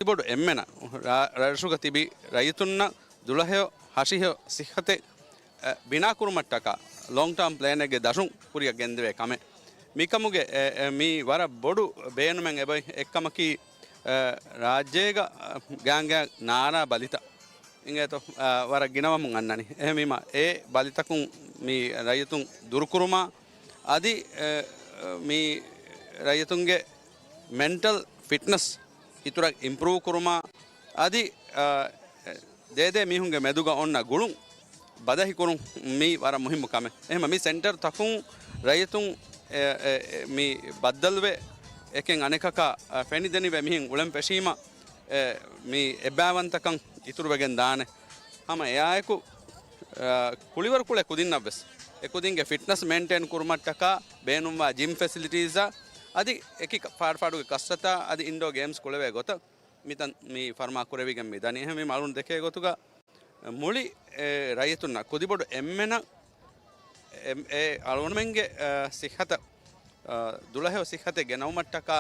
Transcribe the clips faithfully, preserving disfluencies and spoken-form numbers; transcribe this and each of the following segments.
ކުދިބޮޑު އެންމެނަށް ރާ-، ރަށުގަ ތިބި ރައްޔިތުންނަށް ދުޅަހެޔޮ ހަށިހެޔޮ ސިއްހަތެއް، އަ، ބިނާކުރުމަށްޓަކާ ލޯންގް ޓާމް ޕްލޭނެއްގެ ދަށުން ކުރިއަށް ގެންދެވޭ ކަމެއް. މިކަމުގެ، އެ، އެ، މީ ވަރަށް ބޮޑު ބޭނުމެއް އެބައި އެއްކަމަކީ، އަ، ރާއްޖޭގަ، އަ، ގާނގާ ނާރާ ބަލިތައް އިނގޭތޯ، އަ، ވަރަށް ގިނަވަމުން އަންނަނީ. އެހެންވީމަ، އެ ބަލިތަކުން މި ރައްޔިތުން ދުރުކުރުމާ، އަދި، އެ، މި ރައްޔިތުންގެ މެންޓަލް ފިޓްނަސް އިތުރަށް އިމްޕްރޫވް ކުރުމާ، އަދި، އަ، ދޭދޭ މީހުންގެ މެދުގަ އޮންނަ ގުޅުން ބަދަހި ކުރުން މީ ވަރަށް މުހިއްމު ކަމެއް. އެހެންވީމަ، މި ސެންޓަރު ތަކުން ރައްޔިތުން، އެ، އެ، އެ، މި ބައްދަލުވެ، އެކެއް އަނެކަކާ، އަ، ފެނިދެނިވެ މިހެން އުޅެން ފެށީމަ، އެ، މި އެއްބައިވަންތަކަން އިތުރުވެގެން ދާނެ. ހަމަ އެއާއެކު، އަ، ކުޅިވަރު ކުޅޭ ކުދިންނަށްވެސް އެ ކުދިންގެ ފިޓްނަސް މެއިންޓެއިން ކުރުމަށްޓަކާ ބޭނުންވާ ޖިމް ފެސިލިޓީސްއާ އަދި އެކި ކަ-، ފާޑުފާޑުގެ ކަސްރަތާ އަދި އިންޑޯ ގޭމްސް ކުޅެވޭ ގޮތަށް މިތަން މި ފަރުމާ ކުރެވިގެން މި ދަނީ. އެހެންވީމަ އަޅުން ދެކޭ ގޮތުގަ މުޅި، އެ، ރައްޔިތުންނަށް ކުދިބޮޑު އެންމެނަށް އެ، އެ އަޅުގަނޑުމެންގެ، އަ، ސިއްހަތަށް، އަ، ދުޅަހެޔޮ ސިއްހަތެއް ގެނައުމަށްޓަކާ،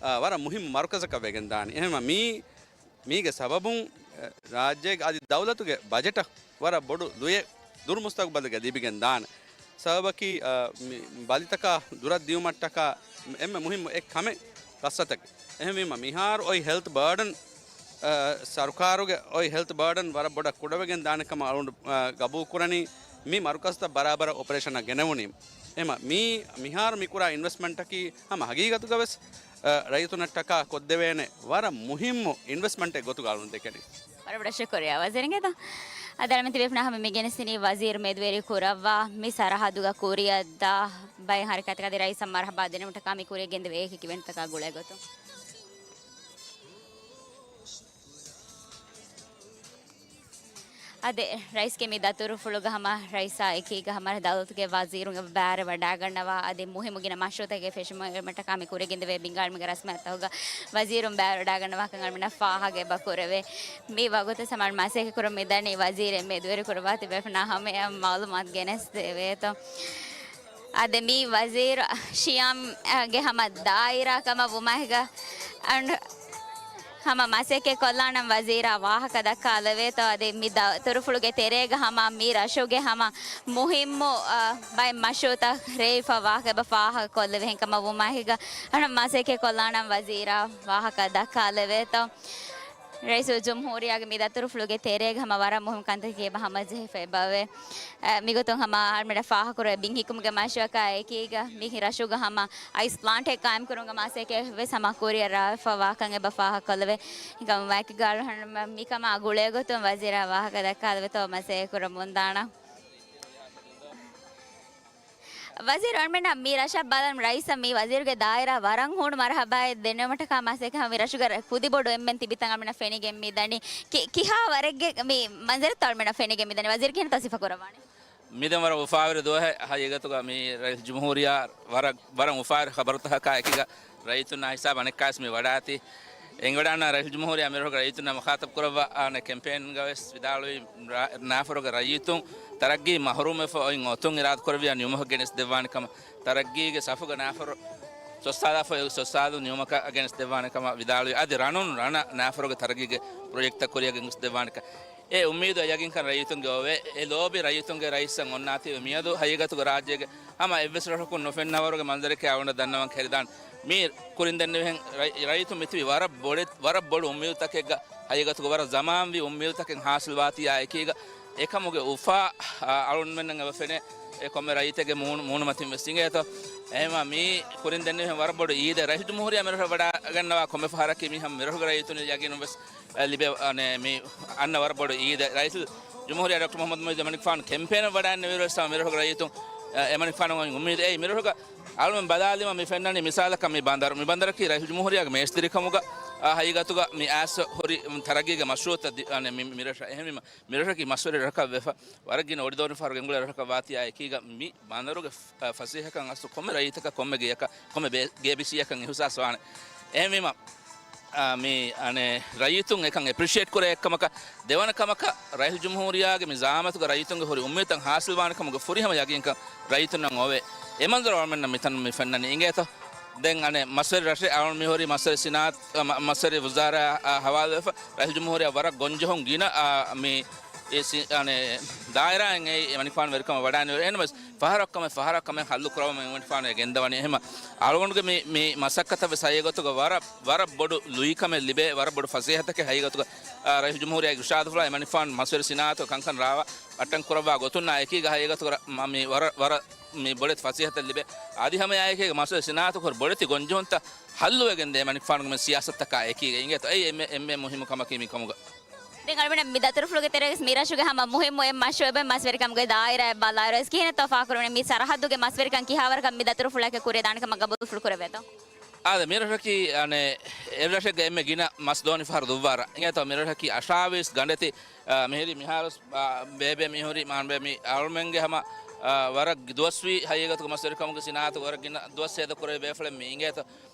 އަ، ވަރަށް މުހިއްމު މަރުކަޒަކަށް ވެގެން ދާނީ. އެހެންވީމަ މީ، މީގެ ސަބަބުން، އަ، ރާއްޖޭގެ އަދި ދައުލަތުގެ ބަޖެޓަށް ވަރަށް ބޮޑު ލުޔެއް ދުރު މުސްތަގުބަލުގަ ލިބިގެން ދާނެ. ސަބަބަކީ، އަ، މި ބަލިތަކާ ދުރަށް ދިޔުމަށްޓަކާ އެންމެ މުހިއްމު އެއް ކަމެއް ކަސްރަތަކީ. އެހެންވީމަ މިހާރު އޮތް ހެލްތް ބާޑަން، އަ، ސަރުކާރުގެ އޮތް ހެލްތް ބާޑަން ވަރަށް ބޮޑަށް ކުޑަވެގެން ދާނެ ކަމަށް އަޅުގަނޑު، އަ، ގަބޫލު ކުރަނީ މި މަރުކަޒުތައް ބަރާބަރަށް އޮޕަރޭޝަނަށް ގެނެވުނީ. އެހެންވީމަ މީ މިހާރު މި ކުރާ އިންވެސްޓްމަންޓަކީ ހަމަ ހަގީގަތުގަވެސް، އަ، ރައްޔިތުންނަށްޓަކާ ކޮށްދެވޭނެ ވަރަށް މުހިއްމު އިންވެސްޓްމަންޓެއް ގޮތުގަ އަޅުން ދެކެނީ. ވަރަށް ބޮޑަށް ޝުކުރިއްޔާ ވަޒީރު އިނގޭތޯ. އަދި އަޅަމެން ތިބޭފުޅުންނާ ހަމަ މި ގެނެސްދިނީ ވަޒީރު މެދުވެރި ކުރައްވާ މި ސަރަހައްދުގަ ކުރިއަށް ދާ ބައެއް ހަރަކާތްތަކަށް އަދި ރައީސަށް މަރުހަބާ ދިނުމަށްޓަކާ މި ކުރިއަށް ގެންދެވޭ އެކި އިވެންޓްތަކާ ގުޅޭ ގޮތުން. އަދި ރައީސްގެ މި ދަތުރުފުޅުގަ ހަމަ ރައީސާ އެކީގަ ހަމަ ދައުލަތުގެ ވަޒީރުން ބައިވެރި ވަޑައިގަންނަވާ އަދި މުހިއްމު ގިނަ މަޝްރޫއުތަކެއް ފެށުމަށްޓަކާ މި ކުރިއަށް ގެންދެވޭ ބިންގާ އަޅުމެންގެ ރަސްމިއްޔާތުގަ ވަޒީރުން ބައިވެރިވަޑައިގަންނަވާކަން އަޅުމެންނަށް ފާހަގަ އެބަ ކުރެވޭ. މި ވަގުތު ހަމަ މަސައްކަތް ކުރަމުން މިދަނީ ވަޒީރެއް މެދުވެރި ކުރައްވާ ތިބޭފުޅުންނާ ހަމަޔަށް މައުލޫމާތު ގެނެސްދެވޭތޯ. އަދި މި ވަޒީރު ޝިޔާމްގެ ހަމަ ދާއިރާ ކަމަށް ވުމާހިގަ އަން ހަމަ މަސައްކަތް ކޮށްލާނަން ވަޒީރާ ވާހަކަ ދައްކާލެވޭތޯ. އަދި މި ދަ-، ތުރުފުޅުގެ ތެރޭގަ ހަމަ މި ރަށުގެ ހަމަ މުހިއްމު، އަ، ބައެއް މަޝްރޫއުތައް ރޭވިފަ ވާހަކަ އެބަ ފާހަގަ ކޮށްލެވޭ. ހެންކަމަށް ވުމާހިގަ އަން މަސައްކަތް ކޮށްލާނަން ވަޒީރާ ވާހަކަ ދައްކާލެވޭތޯ. ރައީސުލްޖުމްހޫރިއްޔާގެ މި ދަތުރުފުޅުގެ ތެރޭގަ ހަމަ ވަރަށް މުހިއްމު ކަންތަކެއް އެބަ ހަމަޖެހިފަ އެބަވޭ. އަ، މިގޮތުން ހަމަ އަޅުމެންނަށް ފާހަގަކުރެވޭ ބިން ހިއްކުމުގެ މަޝްރޫއަކާ އެކީގަ މި ރަށުގަ ހަމަ އައިސް ޕްލާންޓެއް ޤާއިމްކުރުމުގެ މަސައްކަތް ވެސް ހަމަ ކުރިއަށް ރާވެފަ ވާކަން އެބަ ފާހަގަކޮށްލެވޭ. ހިނގަމު ވަކި ގާޅު ހަނުމަ މިކަމާ ގުޅޭގޮތުން ވަޒީރާ ވާހަކަ ދައްކާލެވޭތޯ މަސައްކަތް ކުރަމުންދާނަން. ވަޒީރު އަޅުމެންނަށް މި ރަށަށް ބަލަން ރައީސަށް މި ވަޒީރުގެ ދާއިރާ ވަރަށް ހޫނު މަރުހަބާއެއް ދެންނެވުމަށްޓަކާ މަސައްކަތް ހަމަ މި ރަށުގަ ރަ-، ކުދިބޮޑު އެންމެން ތިބިތަން އަޅުމެންނަށް ފެނިގެން މި ދަނީ. ކި-، ކިހާ ވަރެއްގެ މި މަންޒަރެއްތޯ އަޅުމެންނަށް ފެނިގެން މި ދަނީ؟ ވަޒީރު ކިހިނެއްތޯ ސިފަ ކުރައްވާނީ؟ މިދެން ވަރަށް އުފާވެރި ދުވަހެއް ހަގީގަތުގަ މި ރައީސް ޖުމްހޫރިއްޔާ ވަރަށް، ވަރަށް އުފާވެރި ޚަބަރުތަކާ އެކީގަ ރައްޔިތުންނާ ހިސާބަށް އަނެއްކާވެސް މި ވަޑާތީ. އެނގިވަޑާންނަ ރައީސް ޖުމްހޫރިއްޔާ މިރަށުގެ ރައްޔިތުންނާ މުޚާޠަބް ކުރައްވާ އަނެއް ކެމްޕޭންގަވެސް ވިދާޅުވީ، ރާ-، ނާފަރުގެ ރައްޔިތުން ތަރައްގީ މަހުރޫމްވެފަ އޮތް އޮތުން އިރާދަކުރެއްވިޔާ ނިމުމަށް ގެނެސްދެއްވާނެ ކަމަށް. ތަރައްގީގެ ސަފުގަ ނާފަރު ސޮއްސާލާފަ އޮތް ސޮއްސާލު ނިމުމަކަށް ގެނެސްދެއްވާނެ ކަމަށް ވިދާޅުވި. އަދި ރަނުން ރަނަށް ނާފަރުގެ ތަރައްގީގެ ޕްރޮޖެކްޓްތައް ކުރިއަށް ގެނެސްދެއްވާނެ ކަމަށް. އެ އުއްމީދު އެ ޔަގީންކަން ރައްޔިތުންގެ އޮވޭ. އެ ލޯބި ރައްޔިތުންގެ ރައީސަށް އޮންނާތީވެ މިއަދު ހަގީގަތުގަ ރާއްޖޭގެ ހަމަ އެއްވެސް ރަށަކުން ނުފެންނަވަރުގެ މަންޒަރެކޭ އަޅުގަނޑަށް ދަންނަވަން ހެރިދާން. މީ ކުރިން ދެންނެވިހެން ރައި-، ރައްޔިތުން މިތިބީ ވަރަށް ބޮޑެ-، ވަރަށް ބޮޑު އުއްމީދުތަކެއްގަ ހަގީގަތުގަ ވަރަށް ޒަމާންވީ އުއްމީދުތަކެއް ހާސިލްވާތީއާ އެކީގަ އެކަމުގެ އުފާ، އާ، އަޅުންމެންނަށް އެބަ ފެނޭ. އެ ކޮންމެ ރައްޔިތެއްގެ މޫނު-، މޫނުމަތިން ވެސް އިނގޭތޯ. އެހެންވީމަ މީ ކުރިން ދެންނެވިހެން ވަރަށް ބޮޑު އީދެއް. ރައީސް ޖުމްހޫރިއްޔާ މިރަށަށް ވަޑައިގަންނަވާ ކޮންމެ ފަހަރަކީ މި ހަމަ މިރަށުގެ ރައްޔިތުން ޔަގީނުން ވެސް އެ، ލިބޭ، އަނެ، މި އަންނަ ވަރަށް ބޮޑު އީދެއް. ރައީސް ޖުމްހޫރިއްޔާ ޑޮކްޓަރ މުޙައްމަދު މުޢިއްޒު އެމަނިކުފާނު ކެމްޕޭނަށް ވަޑައިންނެވިއިރު ވެސް ހަމަ މިރަށުގެ ރައްޔިތުން، އެ، އެމަނިކުފާނު އޮތް އުއްމީދު އެއީ. މިރަށުގަ އަޅުމެން ބަލާލީމަ މި ފެންނަނީ މިސާލަކަށް މި ބަނދަރު. މި ބަނދަރަކީ ރައީސް ޖުމްހޫރިއްޔާގެ މޭސްތިރިކަމުގަ، އާ، ހަގީގަތުގަ މި އައިސް ހުރި ތަރައްގީގެ މަޝްރޫއުތައް ދި-، އަނެ، މި، މި ރަށަށް. އެހެންވީމަ މިރަށަކީ މަޝްވަރި ރަށަކަށް ވެފަ، ވަރަށް ގިނަ އޮޑިދޯނި ފަހަރު ގެންގުޅޭ ރަށަކަށް ވާތީއާ އެކީގަ މި ބަނދަރުގެ ފަ-، ފަސޭހަކަން އަސްލު ކޮންމެ ރައްޔިތަކަށް، ކޮންމެ ގޭ-، ގޭބިސީއަކަށް އިހުސާސް ވާނެ. އެހެންވީމަ، އާ، މި، އަނެ، ރައްޔިތުން އެކަން އެޕްރިޝިއޭޓް ކުރޭ އެއްކަމަކަށް، ދެވަނަ ކަމަކަށް ރައީސް ޖުމްހޫރިއްޔާގެ މި ޒައާމަތުގަ ރައްޔިތުންގެ ހުރި އުއްމީދުތައް ހާސިލްވާނެ ކަމުގެ ފުރިހަމަ ޔަގީންކަން ރައްޔިތުންނަށް އޮވޭ. އެ މަންޒަރު އަޅުމެންނަށް މިތަނުން މި ފެންނަނީ އިނގޭތޯ. ދެން އަނެއް މަސްވެރި ރަށެއް އަޅުން މިހުރީ މަސްވެރި ސިނާއަތު، މަ-، މަސްވެރި ވުޒާރާ، އާ، ހަވާލުވެފަ. ރައީސް ޖުމްހޫރިއްޔާ ވަރަށް ގޮންޖެހުން ގިނަ، އާ، މި، އެ ސި-، އަނެއް ދާއިރާއިން އެއީ އެމަނިކުފާނު ވެރިކަމަށް ވަޑާނެ. އެހެންވެސް ފަހަރަށް ކަމެއް، ފަހަރަށް ކަމެއް ހައްލު ކުރައްވަމުން އެމަނިކުފާނު ގެންދަވަނީ. އެހެމަ އަޅުގަނޑުގެ މި، މި މަސައްކަތަށް ވެސް ހައިގޮތުގަ ވަރަށް، ވަރަށް ބޮޑު ލުއިކަމެއް ލިބޭ، ވަރަށް ބޮޑު ފަސޭހަތަކެއް ހައިގޮތުގަ، އާ، ރައީސް ޖުމްހޫރިއްޔާގެ އިރުޝާދުފުޅާ އެމަނިކުފާނު މަސްވެރި ސިނާއަތު ކަންކަން ރާވާ އައްޓަން ކުރައްވާ ގޮތުންނާ އެކީގަ ހައިގޮތުގަ ރަ-، މަ-، މި ވަރަށް، ވަރަށް މި ބޮޑެތި ފަސޭހަތެއް ލިބޭ. އަދި ހަމަ އެއާއެކީގަ މަސްވެރި ސިނާއަތު ހުރި ބޮޑެތި ގޮންޖެހުންތައް ހައްލުވެގެންދޭ އެމަނިކުފާނުގެ މި ސިޔާސަތުތަކާ އެކީގަ އިނގޭތޯ. އެއީ އެންމެ، އެންމެ މުހިއްމު ކަމަކީ މިކަމުގަ. ދެން އަޅުގަނޑަށް މި ދަތުރުފުޅުގެ ތެރޭގަ މިރަށުގެ ހަމަ މުހިއްމު އެއް މަޝްރޫއެއް މަސްވެރިކަމުގެ ދާއިރާއެއް ބަލާއިރުވެސް ކިހިނެއްތޯ ފާހަގަކުރެވުނީ؟ މި ސަރަހައްދުގެ މަސްވެރިކަން ކިހާވަރަކަށް މި ދަތުރުފުޅަކަށް ކުރިއަށް ދާނެ ކަމަށް ގަބޫލުފުޅު ކުރެވޭތޯ؟ އާދެ، މިރަށަކީ އަނެއް އެއްރަށެއްގަ އެންމެ ގިނަ މަސް ދޯނި ފަހަރު ދުއްވާ ރަށް. އިނގޭތޯ މިރަށަކީ އަށާވީސް ގަނޑެތި، އާ، މިހިރީ މިހާރު، އާ، ބޭބޭ މިހުރީ މާންބޭ މި އަޅުމެންގެ ހަމަ، އާ، ވަރަށް ދުވަސްވީ ހައިގަތުގަ މަސްވެރިކަމުގެ ސިނާއަތުގަ ވަރަށް ގިނަ ދުވަސް ސޭދަ ކުރެވި ބޭފުޅެއް މި. އިނގޭތޯ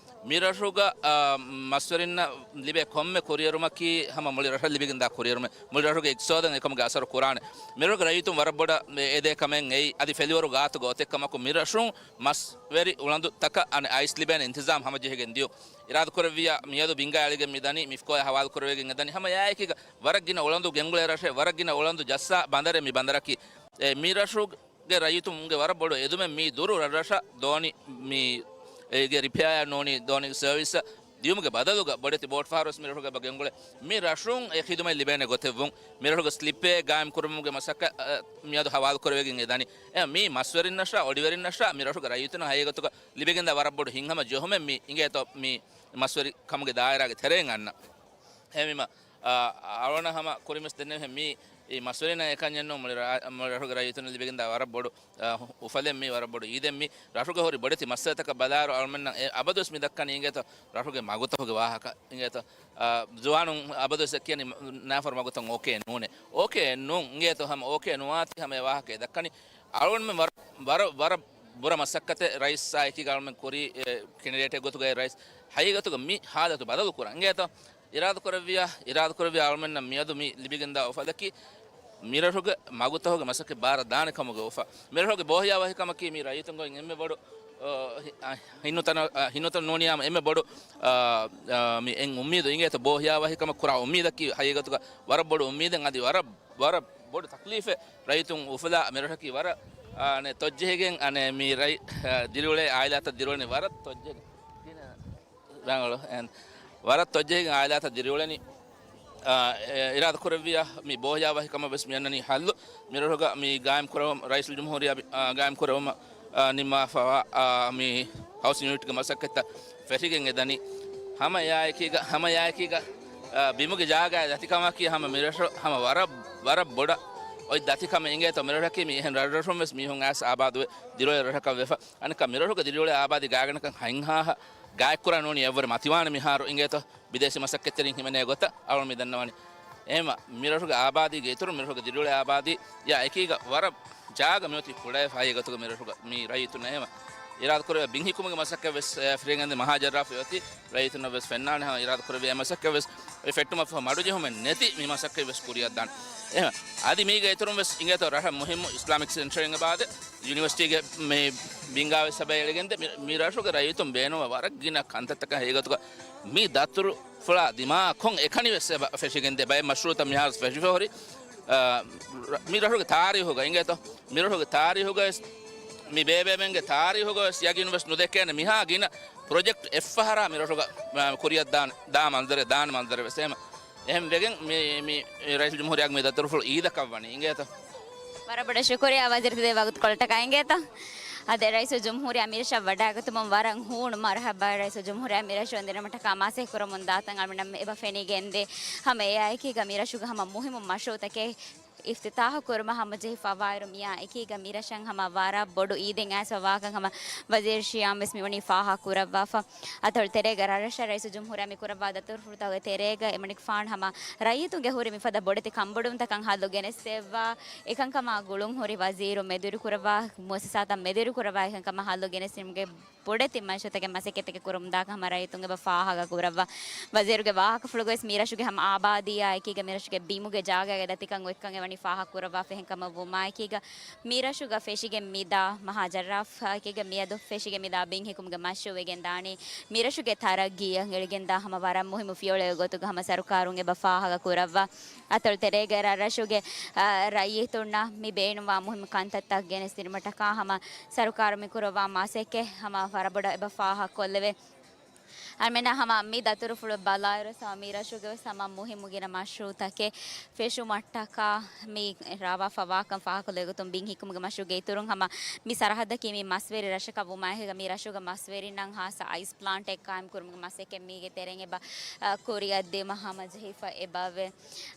މިރަށުގަ، އާ، މަސްވެރިންނަށް ލިބޭ ކޮންމެ ކުރިއެރުމަކީ ހަމަ މުޅި ރަށަށް ލިބިގެންދާ ކުރިއެރުމެއް. މުޅި ރަށުގެ އިގްތިސޯދަށް އެކަމުގެ އަސަރު ކުރާނެ. މިރަށުގެ ރައްޔިތުން ވަރަށް ބޮޑަށް އެދޭ ކަމެއް އެއީ އަދި ފެލިވަރު ގާތުގަ އޮތެއް ކަމަކު މިރަށުން މަސްވެރި އުޅަނދުތަކަށް އަނެއް އައިސް ލިބޭނެ އިންތިޒާމް ހަމަޖެހިގެން ދިޔުން. އިރާދަކުރެއްވިއްޔާ މިއަދު ބިންގާ އެޅިގެން މިދަނީ، މިފްކޯއާ ހަވާލުކުރެވިގެން އެދަނީ. ހަމަ އެއާއެކީގަ ވަރަށް ގިނަ އުޅަނދު ގެންގުޅޭ ރަށެއް، ވަރަށް ގިނަ އުޅަނދު ޖައްސާ ބަނދަރެއް މި ބަނދަރަކީ. އެ، މި ރަށުގެ ރައްޔިތުންގެ ވަރަށް ބޮޑު އެދުމެއް މީ ދުރު ރަށްރަށަށް ދޯނި މި، އޭގެ ރިޕެއާއާ ނޫނީ ދޯނި ސަރވިސް ދިޔުމުގެ ބަދަލުގަ ބޮޑެތި ބޯޓް ފަހަރުވެސް މިރަށުގަ އެބަ ގެންގުޅޭ. މި ރަށުން އެ ޚިދުމަތް ލިބޭނެ ގޮތެއްވުން، މިރަށުގެ ސްލިޕްވޭ ގާއިމް ކުރުމުގެ މަސައްކަތް، އަ، މިއަދު ހަވާލުކުރެވިގެން އެދަނީ. އެ، މީ މަސްވެރިންނަށާ އޮޑިވެރިންނަށާ މި ރަށުގެ ރައްޔިތުންނަށް ހައިގަތުގަ ލިބިގެންދާ ވަރަށް ބޮޑު ހިތްހަމަ ޖެހުމެއް މީ އިނގޭތޯ މި މަސްވެރި ކަމުގެ ދާއިރާގެ ތެރެއިން އަންނަ. އެހެންވީމަ، އާ، އަޅުގަނޑަށް ހަމަ ކުރިންވެސް ދެންނެވިހެން މީ، އީ މަސްވެރިންނަށް އެކަންޏެއް ނޫން، މުޅި ރާ-، މުޅި ރަށުގެ ރައްޔިތުންނަށް ލިބިގެންދާ ވަރަށް ބޮޑު، އާ، އުފަލެއް މީ، ވަރަށް ބޮޑު އީދެއް މީ. ރަށުގެ ހުރި ބޮޑެތި މައްސަލަތަކަށް ބަލާއިރު އަޅުމެންނަށް އެ އަބަދުވެސް މި ދައްކަނީ އިނގޭތޯ ރަށުގެ މަގުތަކުގެ ވާހަކަ އިނގޭތޯ. އާ، ޒުވާނުން އަބަދުވެސް އެ ކިޔަނީ ނާފަރު މަގުތައް އޯކޭ ނޫނޭ. އޯކޭ ނޫން އިނގޭތޯ ހަމަ އޯކޭ ނުވާތީ ހަމަ އެ ވާހަކަ އެ ދައްކަނީ. އަޅުގަނޑުމެން ވަރަށް، ވަރަށް، ވަރަށް ބުރަ މަސައްކަތެއް ރައީސާ އެކީގަ އަޅުމެން ކުރީ، އެ، ކެނޑިޑޭޓެއް ގޮތުގައި ރައީސް ހައިގަތުގަ މި ހާލަތު ބަދަލު ކުރަން. އިނގޭތޯ؟ އިރާދަކުރެއްވިޔާ، އިރާދަކުރެއްވިޔާ އަޅުމެންނަށް މިއަދު މި ލިބިގެންދާ އުފަލަކީ މިރަށުގެ މަގުތަކުގެ މަސައްކަތް ބާރަށް ދާނެ ކަމުގެ އުފަ. މިރަށުގެ ބޯހިޔާވަހިކަމަކީ މި ރައްޔިތުންގެ އެންމެ ބޮޑު، އަ، ހި-، އަ، ހިންނުތަނަ-، އަ، ހިންނުތަން ނޫނިޔާމަ އެންމެ ބޮޑު، އަ، އަ، މި އެން އުއްމީދު އިނގޭތޯ ބޯހިޔާވަހިކަމަށް ކުރާ އުއްމީދަކީ ހަގީގަތުގަ ވަރަށް ބޮޑު އުއްމީދެއް އަދި ވަރަށް، ވަރަށް ބޮޑު ތަކްލީފެއް ރައްޔިތުން އުފުލާ މިރަށަކީ ވަރަށް، އާ، އަނެއް ތޮއްޖެހިގެން އަނެއް މި ރައްޔި-، އާ، ދިރިއުޅޭ އާއިލާތައް ދިރިއުޅެނީ ވަރަށް ތޮއްޖެހިގެން. ބެނގަޅު އެން ވަރަށް ތޮއްޖެހިގެން އާއިލާތައް ދިރިއުޅެނީ، އާ، އެ، އިރާދަކުރެއްވިޔާ މި ބޯހިޔާވަހިކަމަށް ވެސް މި އަންނަނީ ހައްލު. މިރަށުގަ މި ގާއިމް ކުރެވުމަށް، ރައީސުލްޖުމްހޫރިއްޔާ، އާ، ގާއިމް ކުރެވުމަށް، އާ، ނިންމާފަވާ، އާ، މި ހައުސިން ޔުނިޓްގެ މަސައްކަތްތައް ފެށިގެން އެދަނީ. ހަމަ އެއާއެކީގަ، ހަމަ އެއާއެކީގަ، އާ، ބިމުގެ ޖާގައާ ދަތިކަމަކީ ހަމަ މިރަށު ހަމަ ވަރަށް، ވަރަށް ބޮޑަށް އޮތް ދަތިކަމެއް އިނގޭތޯ. މިރަށަކީ މި އެހެން ރަށްރަށުން ވެސް މީހުން އައިސް އާބާދުވެ ދިރިއުޅޭ ރަށަކަށް ވެފަ. އަނެއްކާ މިރަށުގެ ދިރިއުޅޭ އާބާދީ ގާތްގަނޑަކަށް ހަތްހާހަށް ގާތްކުރާ ނޫނީ އެއްވަރެއް މަތިވާނެ މިހާރު އިނގޭތޯ. ބިދޭސީ މަސައްކަތްތެރިން ހިމެނޭ ގޮތަށް އަޅުން މި ދަންނަވަނީ. އެހެމަ މިރަށުގެ އާބާދީގެ އިތުރުން މިރަށުގެ ދިރިއުޅޭ އާބާދީ ޔާ އެކީގަ ވަރަށް ޖާގަ މިއޮތީ ކުޑަވެފަ ހަގީގަތުގަ މިރަށުގަ މި ރައްޔިތުންނަށް އެހެމަ އިރާދަކުރެވޭ ބިން ހިއްކުމުގެ މަސައްކަތް ވެސް، އެ، ފިރިހެން ގެންދި މަހާ ޖައްރާފު އޮތީ ރައްޔިތުންނަށް ވެސް ފެންނާނެ ހަމަ އިރާދަކުރެވޭ މަސައްކަތް ވެސް އެ ފެއްޓުމަށް ފަހު މަޑުޖެހުމެއް ނެތި މި މަސައްކަތް ވެސް ކުރިއަށްދާނެ. އެހެމަ އަދި މީގެ އިތުރުން ވެސް އިނގޭތޯ ރަށަށް މުހިއްމު އިސްލާމިކް ސެންޓަރެއް އެބައާދެ ޔުނިވަރސިޓީގެ މި ބިންގާވެސް އެބަ އެޅިގެންދެ މި، މި ރަށުގެ ރައްޔިތުން ބޭނުންވާ ވަރަށް ގިނަ ކަންތައްތަކަށް ހަގީގަތުގަ މި ދަތުރުފުޅާ ދިމާކޮށް އެކަނިވެސް އެބަ ފެށިގެންދޭ ބައެއް މަޝްރޫއުތައް މިހާރު ފެށިފަ ހުރި، އާ، ރަ-، މި ރަށުގެ ތާރީހުގަ އިނގޭތޯ، މި ރަށުގެ ތާރީހުގަ ވެސް މި ބޭބޭމެންގެ ތާރީހުގަ ވެސް ޔަގީން ވެސް ނުދެކޭނެ މިހާ ގިނަ ޕްރޮޖެކްޓް އެއްފަހަރާ މި ރަށުގަ، އާ، ކުރިއަށްދާނެ، ދާ މަންޒަރެއް، ދާނެ މަންޒަރެއް ވެސް އެހެމަ އެހެން ވެގެން މި، މި ރައީސުލްޖުމްހޫރިއްޔާގެ މި ދަތުރުފުޅު އީދަކަށް ވަނީ އިނގޭތަ؟ ވަރަށް ބޮޑަށް ޝުކުރިއްޔާ ވަޒީރު ތިބޭ ވަގުތުކޮޅަށްޓަކާ އިނގޭތަ؟ އަދި ރައީސުލްޖުމްހޫރިއްޔާ މިރަށަށް ވަޑައިގަތުމުން ވަރަށް ހޫނު މަރުޙަބާ. ރައީސުލްޖުމްހޫރިއްޔާ މިރަށު އެންދިރަމަށްޓަކާ މާސޭ ކުރަމުން ދާތަން އަޅުމެންނަށް އެބަ ފެނިގެންދޭ. ހަމަ އެއާއެކީގަ މިރަށުގެ ހަމަ މުހިއްމު މަޝްރޫއުތަކެއް އިފްތިތާޙު ކުރުމަށް ހަމަޖެހިފަވާއިރު، މިއާ އެކީގަ މިރަށަށް ހަމަ ވަރަށް ބޮޑު އީދެއް އައިސްފަ ވާކަން ހަމަ ވަޒީރު ޝިޔާމް ވެސް މިވަނީ ފާހަގަ ކުރައްވާފަ. އަތޮޅު ތެރޭގަ ރަށްރަށަށް ރައީސުލްޖުމްހޫރިއްޔާ މި ކުރައްވާ ދަތުރުފުޅުތަކުގެ ތެރޭގަ އެމަނިކުފާނު ހަމަ ރައްޔިތުންގެ ހުރި މިފަދަ ބޮޑެތި ކަންބޮޑުވުންތަކަށް ހައްލު ގެނެސްދެއްވާ. އެކަންކަމާ ގުޅުން ހުރި ވަޒީރު މެދުވެރިކުރައްވާ، މުއައްސަސާތައް މެދުވެރިކުރައްވާ އެކަންކަމާ ހައްލު ގެނެސްދިނުމުގެ ބޮޑެތި މައިޝަތެއްގެ މަސައްކަތެއް ކުރަމުންދާކަން ހަމަ ރައްޔިތުން އެބަ ފާހަގަ ކުރައްވާ. ވަޒީރުގެ ވާހަކަފުޅުގަވެސް މިރަށުގެ ހަމަ އާބާދީއާ އެކީގަ މިރަށުގެ ބިމުގެ ޖާގައިގެ ދަތިކަން އޮތްކަން ވަނީ ފާހަގަކުރައްވާފަ. އެހެންކަމަށް ވުމާއެކީގަ މިރަށުގަ ފެށިގެން މިދާ މަހާ ޖައްރާފާއެކީގަ މިއަދު ފެށިގެން މިދާ ބިން ހިކުމުގެ މަޝްރޫއު ވެގެން ދާނީ މިރަށުގެ ތަރައްގީއަށް އެޅިގެންދާ ހަމަ ވަރަށް މުހިއްމު ފިޔަވަޅެއް ގޮތުގަ ހަމަ ސަރުކާރުން އެބަ ފާހަގަކުރައްވާ. އަތޮޅު ތެރޭގަ ރަށްރަށުގެ، އަ، ރައްޔިތުންނަށް މި ބޭނުންވާ މުހިއްމު ކަންތައްތައް ގެނެސްދިނުމަށްޓަކާ ހަމަ ސަރުކާރު މި ކުރައްވާ މަސައްކަތް ހަމަ ވަރަށް ބޮޑަށް އެބަ ފާހަގަކޮށްލެވޭ. އަޅުމެންނަށް ހަމަ މި ދަތުރުފުޅު ބަލާއިރު ހަމަ މި ރަށުގެ ވެސް ހަމަ މުހިއްމު ގިނަ މަޝްރޫއުތަކެއް ފެށުމަށްޓަކާ މި ރާވާފަވާކަން ފާހަގަކޮށްލެވިގޮތުން ބިން ހިކުމުގެ މަޝްރޫއުގެ އިތުރުން ހަމަ މި ސަރަހައްދަކީ މި މަސްވެރި ރަށަކަށް ވުމާއެކީގަ މި ރަށުގެ މަސްވެރިންނަށް ހާއްސަ އައިސް ޕްލާންޓެއް ޤާއިމް ކުރުމުގެ މަސައްކަތް މީގެ ތެރެއިން އެބަ، އަ، ކުރިއަށްދިއުމަށް ހަމަޖެހިފަ އެބަވޭ.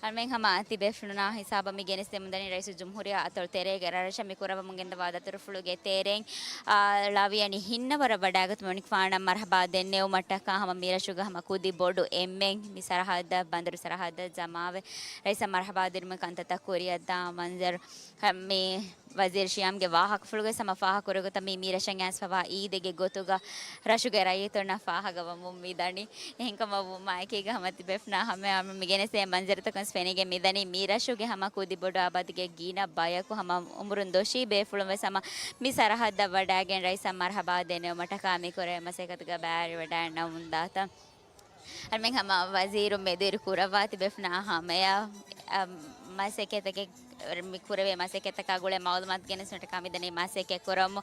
އަޅުމެން ހަމަ ތިބޭފުޅުންނާ ހިސާބަށް މި ގެނެސްދެމުންދަނީ ރައީސުލްޖުމްހޫރިއްޔާ އަތޮޅު ތެރޭގެ ރަށްރަށަށް މި ކުރައްވަމުން ގެންދަވާ ދަތުރުފުޅުގެ ތެރެއިން، އާ، ޅާވިޔަނި ހިންނަވަރަށް ވަޑައިގަތުމުގެ ފާނަށް މަރުޙަބާ ދެންނެވުމަށްޓަކާ ހަމަ މި ރަށުގަ ހަމަ ކުދި ބޮޑު އެންމެން މި ސަރަހައްދަށް، ބަނދަރު ސަރަހައްދަށް ޖަމާވެ، ރައީސަށް މަރުޙަބާ ދިނުމުގެ ކަންތައްތައް ކުރިއަށްދާ މަންޒަރު މި ވަޒީރު ޝިޔާމްގެ ވާހަކަފުޅުގަ ހަމަ ފާހަގަކުރެއްވި ގޮތަށް މީ މި ރަށަށް އައިސްފަވާ އީދެއްގެ ގޮތުގަ ރަށުގެ ރައްޔިތުންނަށް ފާހަގަވަމުން މި ދަނީ. އެހެންކަމަށް ވުމާއެކީގަ ހަމަ ތިބޭފުޅުންނާ ހަމަޔަށް މި ގެނެސްދޭ މަންޒަރުތަކުން ފެނިގެން މި ދަނީ މި ރަށުގެ ހަމަ ކުދި ބޮޑު އާބާދީގެ ގިނަ ބަޔަކު ހަމަ އުމުރުން ދޮށީ ބޭފުޅުން ވެސް ހަމަ މި ސަރަހައްދަށް ވަޑައިގެން ރައީސަށް މަރުޙަބާ ދެންނެވުމަށްޓަކާ މި ކުރެވޭ މަސައްކަތުގަ ބައިވެރިވެވަޑައިގަންނަވަމުންދާތަން. އަޅުމެން ހަމަ ވަޒީރު މެދުވެރި ކުރައްވާ ތިބޭފުޅުންނާ ހަމަޔަށް، އަ، މަސައްކަތަކެއް މި ކުރެވޭ މަސައްކަތަކާ ގުޅޭ މައުލޫމާތު ގެނެސްދިނުމަށްޓަކާ މިދަނީ މަސައްކަތް ކުރަމު.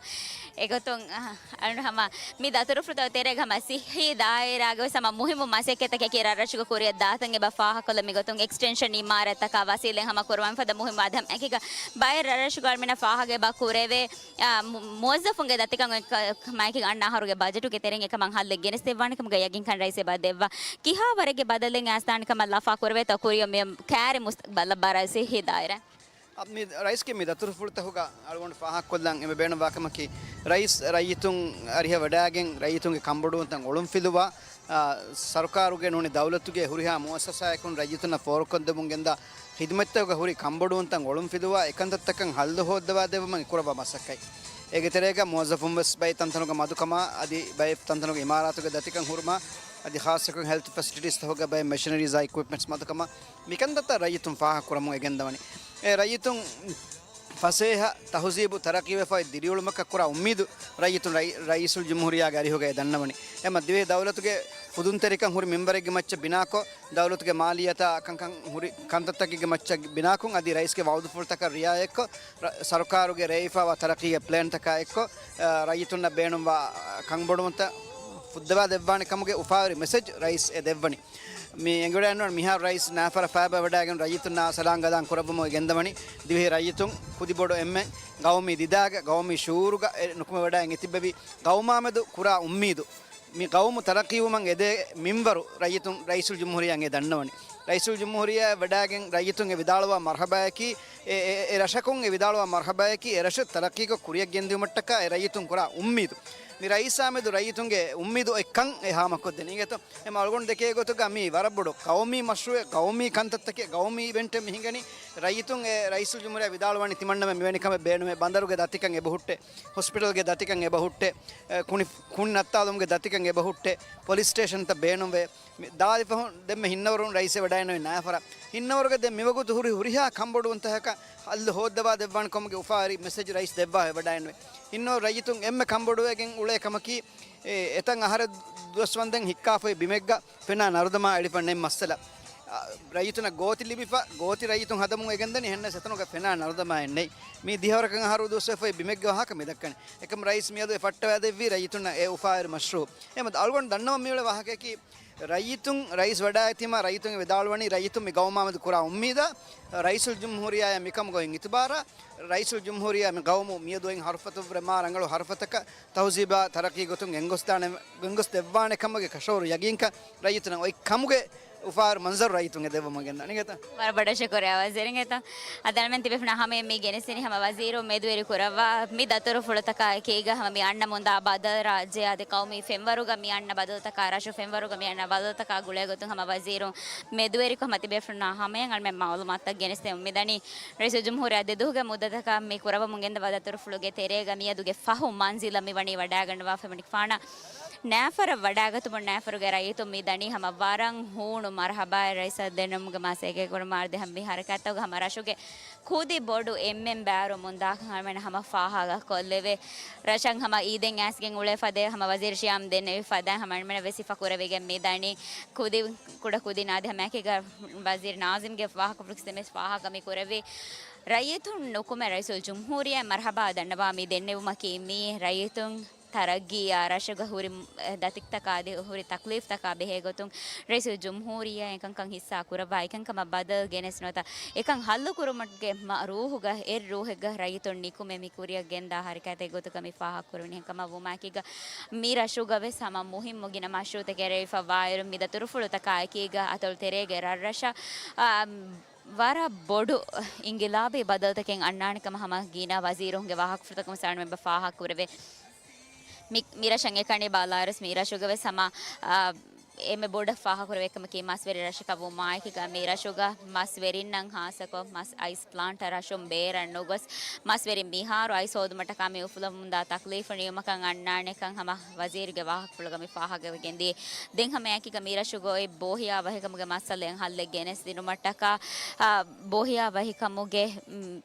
އެގޮތުން، އަ، އަޅުގަނޑު ހަމަ މި ދަތުރުފުޅުތައް ތެރޭގަ ހަމަ ސިއްހީ ދާއިރާގަ ވެސް ހަމަ މުހިއްމު މަސައްކަތަކެއް ރަށްރަށުގަ ކުރިއަށް ދާތަން އެބަ ފާހަގަކޮށްލަން މިގޮތުން އެކްސްޓެންޝަން އިމާރާތްތަކާ ވަސީލަތް ހަމަ ކުރުމާ މިފަދަ މުހިއްމު އާދަ ހަމަ އެކީގަ ބައެއް ރަށްރަށުގަ އަޅުމެންނަށް ފާހަގަ އެބަ ކުރެވޭ، އާ، މު-، މުވައްޒަފުންގެ ދަތިކަން އެކަ-، މައިކި އަންނަ އަހަރުގެ ބަޖެޓުގެ ތެރެއިން އެކަމަށް ހައްލެއް ގެނެސްދެއްވާނެ ކަމުގެ ޔަގީންކަން ރައީސް އެބަ ދެއްވާ. ކިހާ ވަރެއްގެ ބަދަލެއް އައިސްދާނެ ކަމަށް ލަފާ ކުރެވޭތޯ ކުރިއަށް މި ކާރި މުސް-، ބަލަ ބާރަ ސިއްހީ ދާއިރާ. އަ، މި ރައީސްގެ މި ދަތުރުފުޅުތަކުގަ އަޅުގަނޑު ފާހަގަކޮށްލަން އެންމެ ބޭނުންވާ ކަމަކީ، ރައީސް ރައްޔިތުން އަރިހަށް ވަޑައިގެން ރައްޔިތުންގެ ކަންބޮޑުވުންތައް އޮޅުންފިލުވާ، އާ، ސަރުކާރުގެ ނޫނީ ދައުލަތުގެ ހުރިހާ މުއައްސަސާއަކުން ރައްޔިތުންނަށް ފޯރުކޮށްދެމުން ގެންދާ ޚިދުމަތްތަކުގެ ހުރި ކަންބޮޑުވުންތައް އޮޅުންފިލުވާ، އެކަންތައްތަކަށް ހައްލު ހޯއްދަވާ ދެއްވުމަށް ކުރައްވާ މަސައްކަތް. އޭގެ ތެރޭގަ މުވައްޒަފުން ވެސް ބައެއް ތަންތަނުގަ މަދުކަމާ، އަދި ބައެއް ތަންތަނުގަ އިމާރާތުގެ ދަތިކަން ހުރުމާ، އަދި ޚާއްޞަކޮށް ހެލްތު ފެސިލިޓީސްތަކުގަ ބައެއް މެޝިނަރީސް އާ އިކްއިޕްމަންޓްސް މަދުކަމާ، މިކަންތައްތައް ރައްޔިތުން ފާހަގަކުރަމުން އެގެންދަވަނީ. އެ ރައްޔިތުން ފަސޭހަ ތަހުޒީބު ތަރައްޤީވެފައި ދިރިއުޅުމަކަށް ކުރާ އުއްމީދު ރައްޔިތުން ރައި-، ރައީސުލްޖުމްހޫރިއްޔާގެ އަރިހުގައި ދަންނަވަނީ. އެމަ ދިވެހި ދައުލަތުގެ ފުދުންތެރިކަން ހުރި މިންވަރެއްގެ މައްޗަށް ބިނާކޮށް، ދައުލަތުގެ މާލިއްޔަތާ ކަންކަން ހުރި ކަންތައްތަކެއްގެ މައްޗަށް ބިނާކޮށް، އަދި ރައީސްގެ ވައުދުފުޅުތަކަށް ރިއާޔަތްކޮށް، ރަ-، ސަރުކާރުގެ ރޭވިފައިވާ ތަރައްޤީގެ ޕްލޭންތަކާ އެއްކޮށް، އަ، ރައްޔިތުންނަށް ބޭނުންވާ، އަ، ކަންބޮޑުވުންތައް ފުއްދަވާ ދެއްވާނެ ކަމުގެ އުފާވެރި މެސެޖް ރައީސް އެ ދެއްވަނީ. މި އެނގިވަޑައިގަންނަވާނެ މިހާރު ރައީސް ނާފަރަށް ފައިބަ ވަޑައިގެން ރައްޔިތުންނާ ސަލާން ގަލާން ކުރައްވަމުން އެ ގެންދަވަނީ. ދިވެހި ރައްޔިތުން ކުދިބޮޑު އެންމެން ގައުމީ ދިދާގަ، ގައުމީ ޝުޢޫރުގަ އެ ނުކުމެވަޑައިގެން އެތިއްބެވި ގައުމާމެދު ކުރާ އުއްމީދު، މި ގައުމު ތަރައްޤީވުމަށް އެދޭ މިންވަރު ރައްޔިތުން ރައީސުލްޖުމްހޫރިއްޔާ އެ ދަންނަވަނީ. ރައީސުލްޖުމްހޫރިއްޔާ ވަޑައިގެން ރައްޔިތުން އެ ވިދާޅުވާ މަރުޙަބާއަކީ، އެ، އެ، އެ ރަށަކުން އެ ވިދާޅުވާ މަރުޙަބާއަކީ، އެ ރަށެއް ތަރައްޤީކޮށް ކުރިއަށް ގެންދިއުމަށްޓަކާ އެ ރައްޔިތުން ކުރާ އުއްމީދު. މި ރައީސާމެދު ރައްޔިތުންގެ އުއްމީދު އޮތްކަން އެ ހާމަކޮށްދެނީ. އިނގޭތޯ؟ އެމަ އަޅުގަނޑު ދެކޭ ގޮތުގަ މީ ވަރަށް ބޮޑު ގައުމީ މަޝްރޫއެއް، ގައުމީ ކަންތައްތަކެއް، ގައުމީ އިވެންޓެއް މި ހިނގަނީ. ރައްޔިތުން އެ ރައީސުލްޖުމްހޫރިއްޔާ ވިދާޅުވަނީ ތިމަންނަމެން މިވެނި ކަމެއް ބޭނުމޭ، ބަނދަރުގެ ދަތިކަން އެބަހުއްޓޭ، ހޮސްޕިޓަލްގެ ދަތިކަން އެބަހުއްޓޭ، އެ، ކުނި، ކުނި ނައްތާލުމުގެ ދަތިކަން އެބަހުއްޓޭ، ޕޮލިސް ސްޓޭޝަންތައް ބޭނުންވޭ. މި ދާދި ފަހުން ދެންމެ ހިންނަވަރުން ރައީސް އެ ވަޑައިނުވެ ނާފަރަށް. ހިންނަވަރުގަ ދެން މިވަގުތު ހުރި ހުރިހާ ކަންބޮޑުވުންތަކަކަށް ހައްލު ހޯއްދަވާ ދެއްވާނެ ކަމުގެ އުފާވެރި މެސެޖް ރައީސް ދެއްވާ އެ ވަޑައިނުވެ. ހިންނަވަރު ރައްޔިތުން އެންމެ ކަންބޮޑުވެގެން އުޅޭ ކަމަކީ، އެ، އެތަން އަހަރެއް ދުވަސްވަންދެން ހިއްކާފައި ބިމެއްގަ ފެނާ ނަރުދަމާ އެޅިފަ ނެތް މައްސަލަ. އަ، ރައްޔިތުންނަށް ގޯތި ލިބިފަ، ގޯތި ރައްޔިތުން ހަދަމުން އެގެންދަނީ ހެންނަސް އެތަނުގަ ފެނާ ނަރުދަމާއެއް ނެތް. މީ ދިހަވަރަކަށް އަހަރު ދުވަސްވެފައި ބިމެއްގެ ވާހަކަ މި ދައްކަނީ. އެކަމް ރައީސް މިއަދު އެ ފައްޓަވައިދެއްވީ ރައްޔިތުންނަށް އެ އުފާވެރި މަޝްރޫއު. އެމަ އަޅުގަނޑު ދަންނަވަން މިއުޅޭ ވާހަކައަކީ، ރައްޔިތުން ރައީސް ވަޑައިގަތީމާ ރައްޔިތުން ވިދާޅުވަނީ ރައްޔިތުން މި ގައުމާމެދު ކުރާ އުއްމީދާ، ރައީސުލްޖުމްހޫރިއްޔާއަށް މިކަމުގައި އިތުބާރާ، ރައީސުލްޖުމްހޫރިއްޔާ މި ގައުމު މިއަދު އޮތް ހަރުފަތުވުރެ މާ ރަނގަޅު ހަރުފަތަކަށް ތަހުޒީބާ ތަރައްޤީ ގޮތުން ގެންގޮސްދާނެ، ގެންގޮސް ދެއްވާނެ ކަމުގެ ކަށަވަރު ޔަގީންކަން ރައްޔިތުންނަށް އޮތް ކަމުގެ އުފާވެރި މަންޒަރު ރައްޔިތުން އެ ދެއްވަމުން ގެންދާނެ އިނގޭތަ؟ ވަރަށް ބޮޑަށް ޝުކުރިއްޔާ ވަޒީރު އިނގޭތަ؟ އަދި އަޅުމެން ތިބޭފުޅުންނާ ހަމަޔަށް މި ގެނެސްދިނީ ހަމަ ވަޒީރު މެދުވެރި ކުރައްވާ މި ދަތުރުފުޅުތަކާ އެކީގަ ހަމަ މި އަންނަމުންދާ ބަދަލު ރާއްޖެ އަދި ޤައުމީ ފެންވަރުގަ މި އަންނަ ބަދަލުތަކާ، ރަށު ފެންވަރުގަ މި އަންނަ ބަދަލުތަކާ ގުޅޭގޮތުން ހަމަ ވަޒީރު މެދުވެރިކޮށް ހަމަ ތިބޭފުޅުންނާ ހަމަޔަށް އަޅުމެން މައުލޫމާތުތައް ގެނެސްދެމުން މިދަނީ. ރައީސުލްޖުމްހޫރިއްޔާ ދެދުވަހުގެ މުއްދަތަކަށް މި ކުރައްވަމުން ގެންދަވާ ދަތުރުފުޅުގެ ތެރޭގަ މިއަދުގެ ފަހު މަންޒިލަށް މި ވަނީ ވަޑައިގަންނަވާފަ މިނިކްފާނަށް. ނައިފަރަށް ވަޑައިގަތުމުން ނައިފަރުގެ ރައްޔިތުން މި ދަނީ ހަމަ ވަރަށް ހޫނު މަރުޙަބާއެއް ރައީސަށް ދެންނެވުމުގެ މަސައްކަތް ކުރުމަށް. އާދެ ހަމަ މި ހަރަކާތްތަކުގަ ހަމަ ރަށުގެ ކުދި ބޮޑު އެންމެން ބައިވެރިވަމުންދާކަން ހަމަ ހަމަ ފާހަގަކޮށްލެވޭ. ރަށަށް ހަމަ އީދެއް އައިސްގެން އުޅޭ ފަދަ ހަމަ ވަޒީރު ޝިޔާމް ދެންނެވި ފަދައިން ހަމަ އެންމެނަށް ވެސް ހިފަ ކުރެވިގެން މި ދަނީ ކުދި ކުޑަ ކުދިން އާދެ ހަމައެކީގަ ވަޒީރު ނާޒިމްގެ ވާހަކަފުޅު ސެމެސް ފާހަގަ މި ކުރެވި. ރައްޔިތުން ނުކުމެ ރައީސުލްޖުމްހޫރިއްޔާ މަރުޙަބާ ދަންނަވާ މި ދެންނެވުމަކީ މީ ރައްޔިތުން ތަރައްގީއާ ރަށުގަ ހުރި ދަތިކަތަކާ އަދި ހުރި ތަކްލީފްތަކާ ބެހޭގޮތުން ރައީސުލްޖުމްހޫރިއްޔާ އެކަންކަން ހިއްސާ ކުރައްވާ އެކަންކަމަށް ބަދަލު ގެނެސް ނުވަތަ އެކަން ހައްލުކުރުމުގެ މަ-، ރޫހުގަ އެއް ރޫހެއްގަ ރައްޔިތުން ނިކުމެ މި ކުރިއަށް ގެންދާ ހަރަކާތެއް ގޮތުގަ މި ފާހަގަކުރެވެނީ. އެކަމަށް ވުމާއެކީގަ މި ރަށުގަ ވެސް ހަމަ މުހިއްމު ގިނަ މަޝްރޫޢުތަކެއް ރޭވިފަ ވާއިރު މި ދަތުރުފުޅުތަކާ އެކީގަ އަތޮޅު ތެރޭގެ ރަށްރަށަށް، އާ، ވަރަށް ބޮޑު އިންގިލާބީ ބަދަލުތަކެއް އަންނާނެ ކަމަށް ހަމަ ގިނަ ވަޒީރުންގެ ވާހަކަފުޅުތަކުން ސާޅުމެންބަ ފާހަގަ ކުރެވޭ. މި، މި ރަށަށް އެކަނި ބާލާރުސް މި ރަށުގަ ވެސް ހަމަ، އާ، އެންމެ ބޮޑަށް ފާހަގަކުރެވޭ ކަމަކީ މަސްވެރި ރަށަކަށް ވުމާއެކީގަ މި ރަށުގަ މަސްވެރިންނަށް ހާއްސަކޮށް މަސް އައިސް ޕްލާންޓަށް ރަށުން ބޭރަށް ނުގޮސް މަސްވެރިން މިހާރު އައިސް ހޯދުމަށްޓަކާ މި އުފުލަމުންދާ ތަކްލީފު ނިމުމަކަށް އަންނާނެކަން ހަމަ ވަޒީރުގެ ވާހަކަފުޅުގަ މި ފާހަގަވެގެންދިޔަ. ދެން ހަމައެކީގަ މި ރަށުގަ އޮތް ބޯހިޔާ ވަހިކަމުގެ މައްސަލައަށް ހައްލެއް ގެނެސްދިނުމަށްޓަކާ، އާ، ބޯހިޔާ ވަހިކަމުގެ، މް،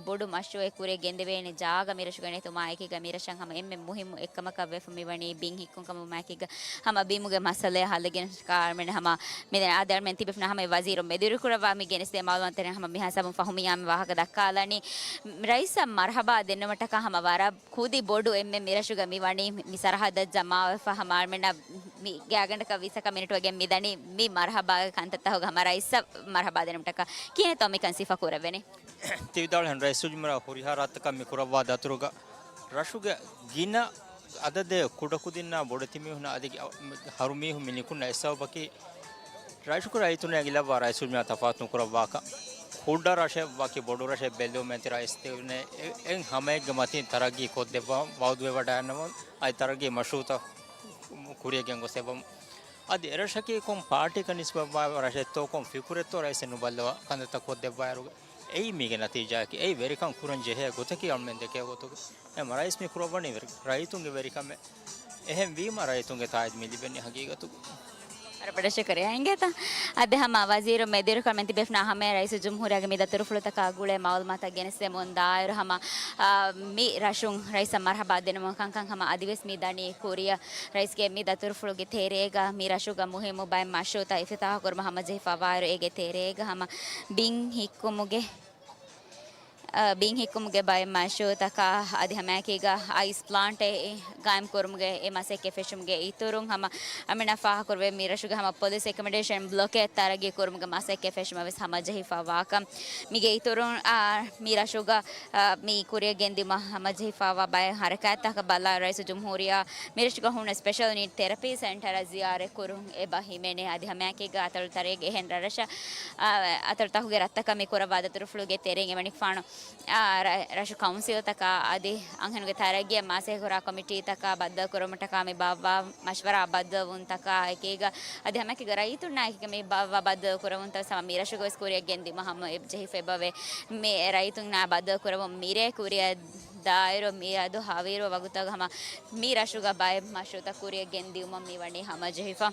ބޮޑު މަޝްރޫޢެއް ކުރިއަށް ގެންދެވޭނެ ޖާގަ މި ރަށުގަ ނެތުމާއެކީގަ މި ރަށަށް ހަމަ އެންމެ މުހިއްމު އެއްކަމަކަށް ވެފަ މިވަނީ ބިން ހިއްކުން ކަމުމާއެކީގަ ހަމަ ބިމުގެ މައްސަލައަށް ހައްލެއް ގެނެސް ކާރމެން ހަމަ މިދެން އާދެ އަޅުމެން ތިބިފަ ހަމަ ވަޒީރު މެދުވެރިކުރައްވާ މި ގެނެސްދޭ މައުލޫމާތު ތެރެއިން ހަމަ މިހާ ހިސާބުން ފަހުމިޔާ މި ވާހަކަ ދައްކާލަނީ. ރައީސަށް މަރުޙަބާ ދެންނެވުމަށްޓަކާ ހަމަ ވަރަށް ކުދި ބޮޑު އެންމެ މި ރަށުގަ މި ވަނީ މި ސަރަހައްދަށް ޖަމާވެފަ ހަމަ އަޅުމެންނަށް މި ގާތްގަނޑަކަށް ވީސަކަށް މިނިޓު ވެގެން މި ދަނީ މި މަރުޙަބާގެ ކަންތައްތަކުގަ ހަމަ ރައީސަށް މަރުޙަބާ ދެންނެވުމަށްޓަކާ. ކިހިނެއްތޯ މިކަން ސިފަ ކުރެވެނީ؟ ތި ވިދާޅުވިހެން ރައީސުލްޖުމްހޫރިއްޔާ ހުރިހާ ރަށްތަކަށް މި ކުރައްވާ ދަތުރުގަ ރަށުގެ ގިނަ އަދަދެއް ކުޑަކުދިންނާ ބޮޑެތި މީހުންނާ އަދި ހަރުމީހުން މި ނިކުންނަ އެއް ސަބަބަކީ ރަށުގެ ރައްޔިތުންނާ ގިލައްވާ ރައީސުލްޖުމްހޫރިއްޔާ ތަފާތު ނުކުރައްވާކަށް. ކުޑަ ރަށެއް ވަކި ބޮޑު ރަށެއް ބެއްލެވުމެއް ނެތި ރައީސް ދެވުނޭ އެ-، އެއް ހަމައެއްގެ މަތިން ތަރައްގީ ކޮށްދެއްވަމުން ވައުދުވެވަޑައިގަންނަވަމުން އަދި ތަރައްގީ މަޝްރޫޢުތައް ކުރިއަށް ގެންގޮސް ދެއްވަމުން. އަދި އެރަށަކީ ކޮން ޕާޓީއަކަށް ނިސްބަތްވާ ރަށެއްތޯ ކޮން ފިކުރެއްތޯ ރައީސެއް ނުބައްލަވާ ކަންތައްތައް ކޮށްދެއްވާއިރުގަ އެއީ މީގެ ނަތީޖާއަކީ. އެއީ ވެރިކަން ކުރަން ޖެހޭ ގޮތަކީ އަޅުމެން ދެކޭ ގޮތުގަ. އެހެން ރައީސް މި ކުރައްވަނީ ވެރި-، ރައްޔިތުންގެ ވެރިކަމެއް. އެހެން ވީމަ ރައްޔިތުންގެ ތާއީދު މި ލިބެނީ ހަގީގަތުގަ. ވަރަށް ބޮޑަށް ޝުކުރިއްޔާ އިނގޭތަ؟ އަދި ހަމަ ވަޒީރު މެދުވެރިކޮށް މެން ތިބޭފުޅުންނާ ހަމަޔަށް ރައީސުލްޖުމްހޫރިއްޔާގެ މި ދަތުރުފުޅުތަކާ ގުޅޭ މައުލޫމާތު ގެނެސްދެމުން ދާއިރު ހަމަ، އާ، މި ރަށުން ރައީސަށް މަރުޙަބާ ދެންނެވުމަށް ކަންކަން ހަމަ އަދިވެސް މި ދަނީ ކުރިއަށް ރައީސްގެ މި ދަތުރުފުޅުގެ ތެރޭގަ މި ރަށުގަ މުހިއްމު ބައެއް މަޝްރޫޢުތައް އިފްތިތާޙު ކުރުމަށް ހަމަޖެހިފަ ވާއިރު އޭގެ ތެރޭގަ ހަމަ ބިން ހިއްކުމުގެ އަ، ބިން ހިއްކުމުގެ ބައެއް މަޝްރޫޢުތަކާ އަދި ހަމައެކީގަ އައިސް ޕްލާންޓެއް ގާއިމް ކުރުމުގެ އެ މަސައްކަތް ފެށުމުގެ އިތުރުން ހަމަ އަމިނަ ފާހަގަކުރެވޭ މި ރަށުގެ ހަމަ ޕޮލިސް އެކޮމޮޑޭޝަން ބްލޮކެއް ތަރައްގީ ކުރުމުގެ މަސައްކަތް ފެށުމަށް ވެސް ހަމަޖެހިފަ ވާކަން. މީގެ އިތުރުން، އާ، މި ރަށުގަ، އާ، މި ކުރިއަށް ގެންދިއުމަށް ހަމަޖެހިފަ ވާ ބައެއް ހަރަކާތްތަކަށް ބަލާ ރައީސުލްޖުމްހޫރިއްޔާ މި ރަށުގަ ހުންނަ ސްޕެޝަލް ނީޑް ތެރަޕީ ސެންޓަރަށް ޒިޔާރަތް ކުރުން އެބަ ހިމެނޭ. އަދި ހަމައެކީގަ އަތޮޅު ތެރޭގެ އެހެން ރަށަށް، އާ، އަތޮޅުތަކުގެ ރަށްތަކަށް މި ކުރައްވާ ދަތުރުފުޅުގެ ތެރެއިން އެމަނިކުފާނު އާ، ރަ-، ރަށު ކައުންސިލްތަކާ އަދި އަންހެނުގެ ތަރައްގީއަށް މަސައްކަތްކުރާ ކޮމިޓީތަކާ ބައްދަލުކުރުމަށްޓަކާ މި ބާއްވާ މަޝްވަރާ ބައްދަލުވުންތަކާ އެކީގަ އަދި ހަމައެކީގަ ރައްޔިތުންނާ އެކީގަ މި ބާއްވާ ބައްދަލުކުރެވުންތައް ހަމަ މި ރަށުގަ ވެސް ކުރިއަށް ގެންދިއުމަށް ހަމަ އެބަ ޖެހިފަ އެބަވޭ. މި ރައްޔިތުންނާ ބައްދަލުކުރެވުން މިރޭ ކުރިއަށް ދާއިރު މިއަދު ހަވީރު ވަގުތުގަ ހަމަ މި ރަށުގަ ބައެއް މަޝްރޫޢުތައް ކުރިއަށް ގެންދިއުމަށް މި ވަނީ ހަމަޖެހިފަ.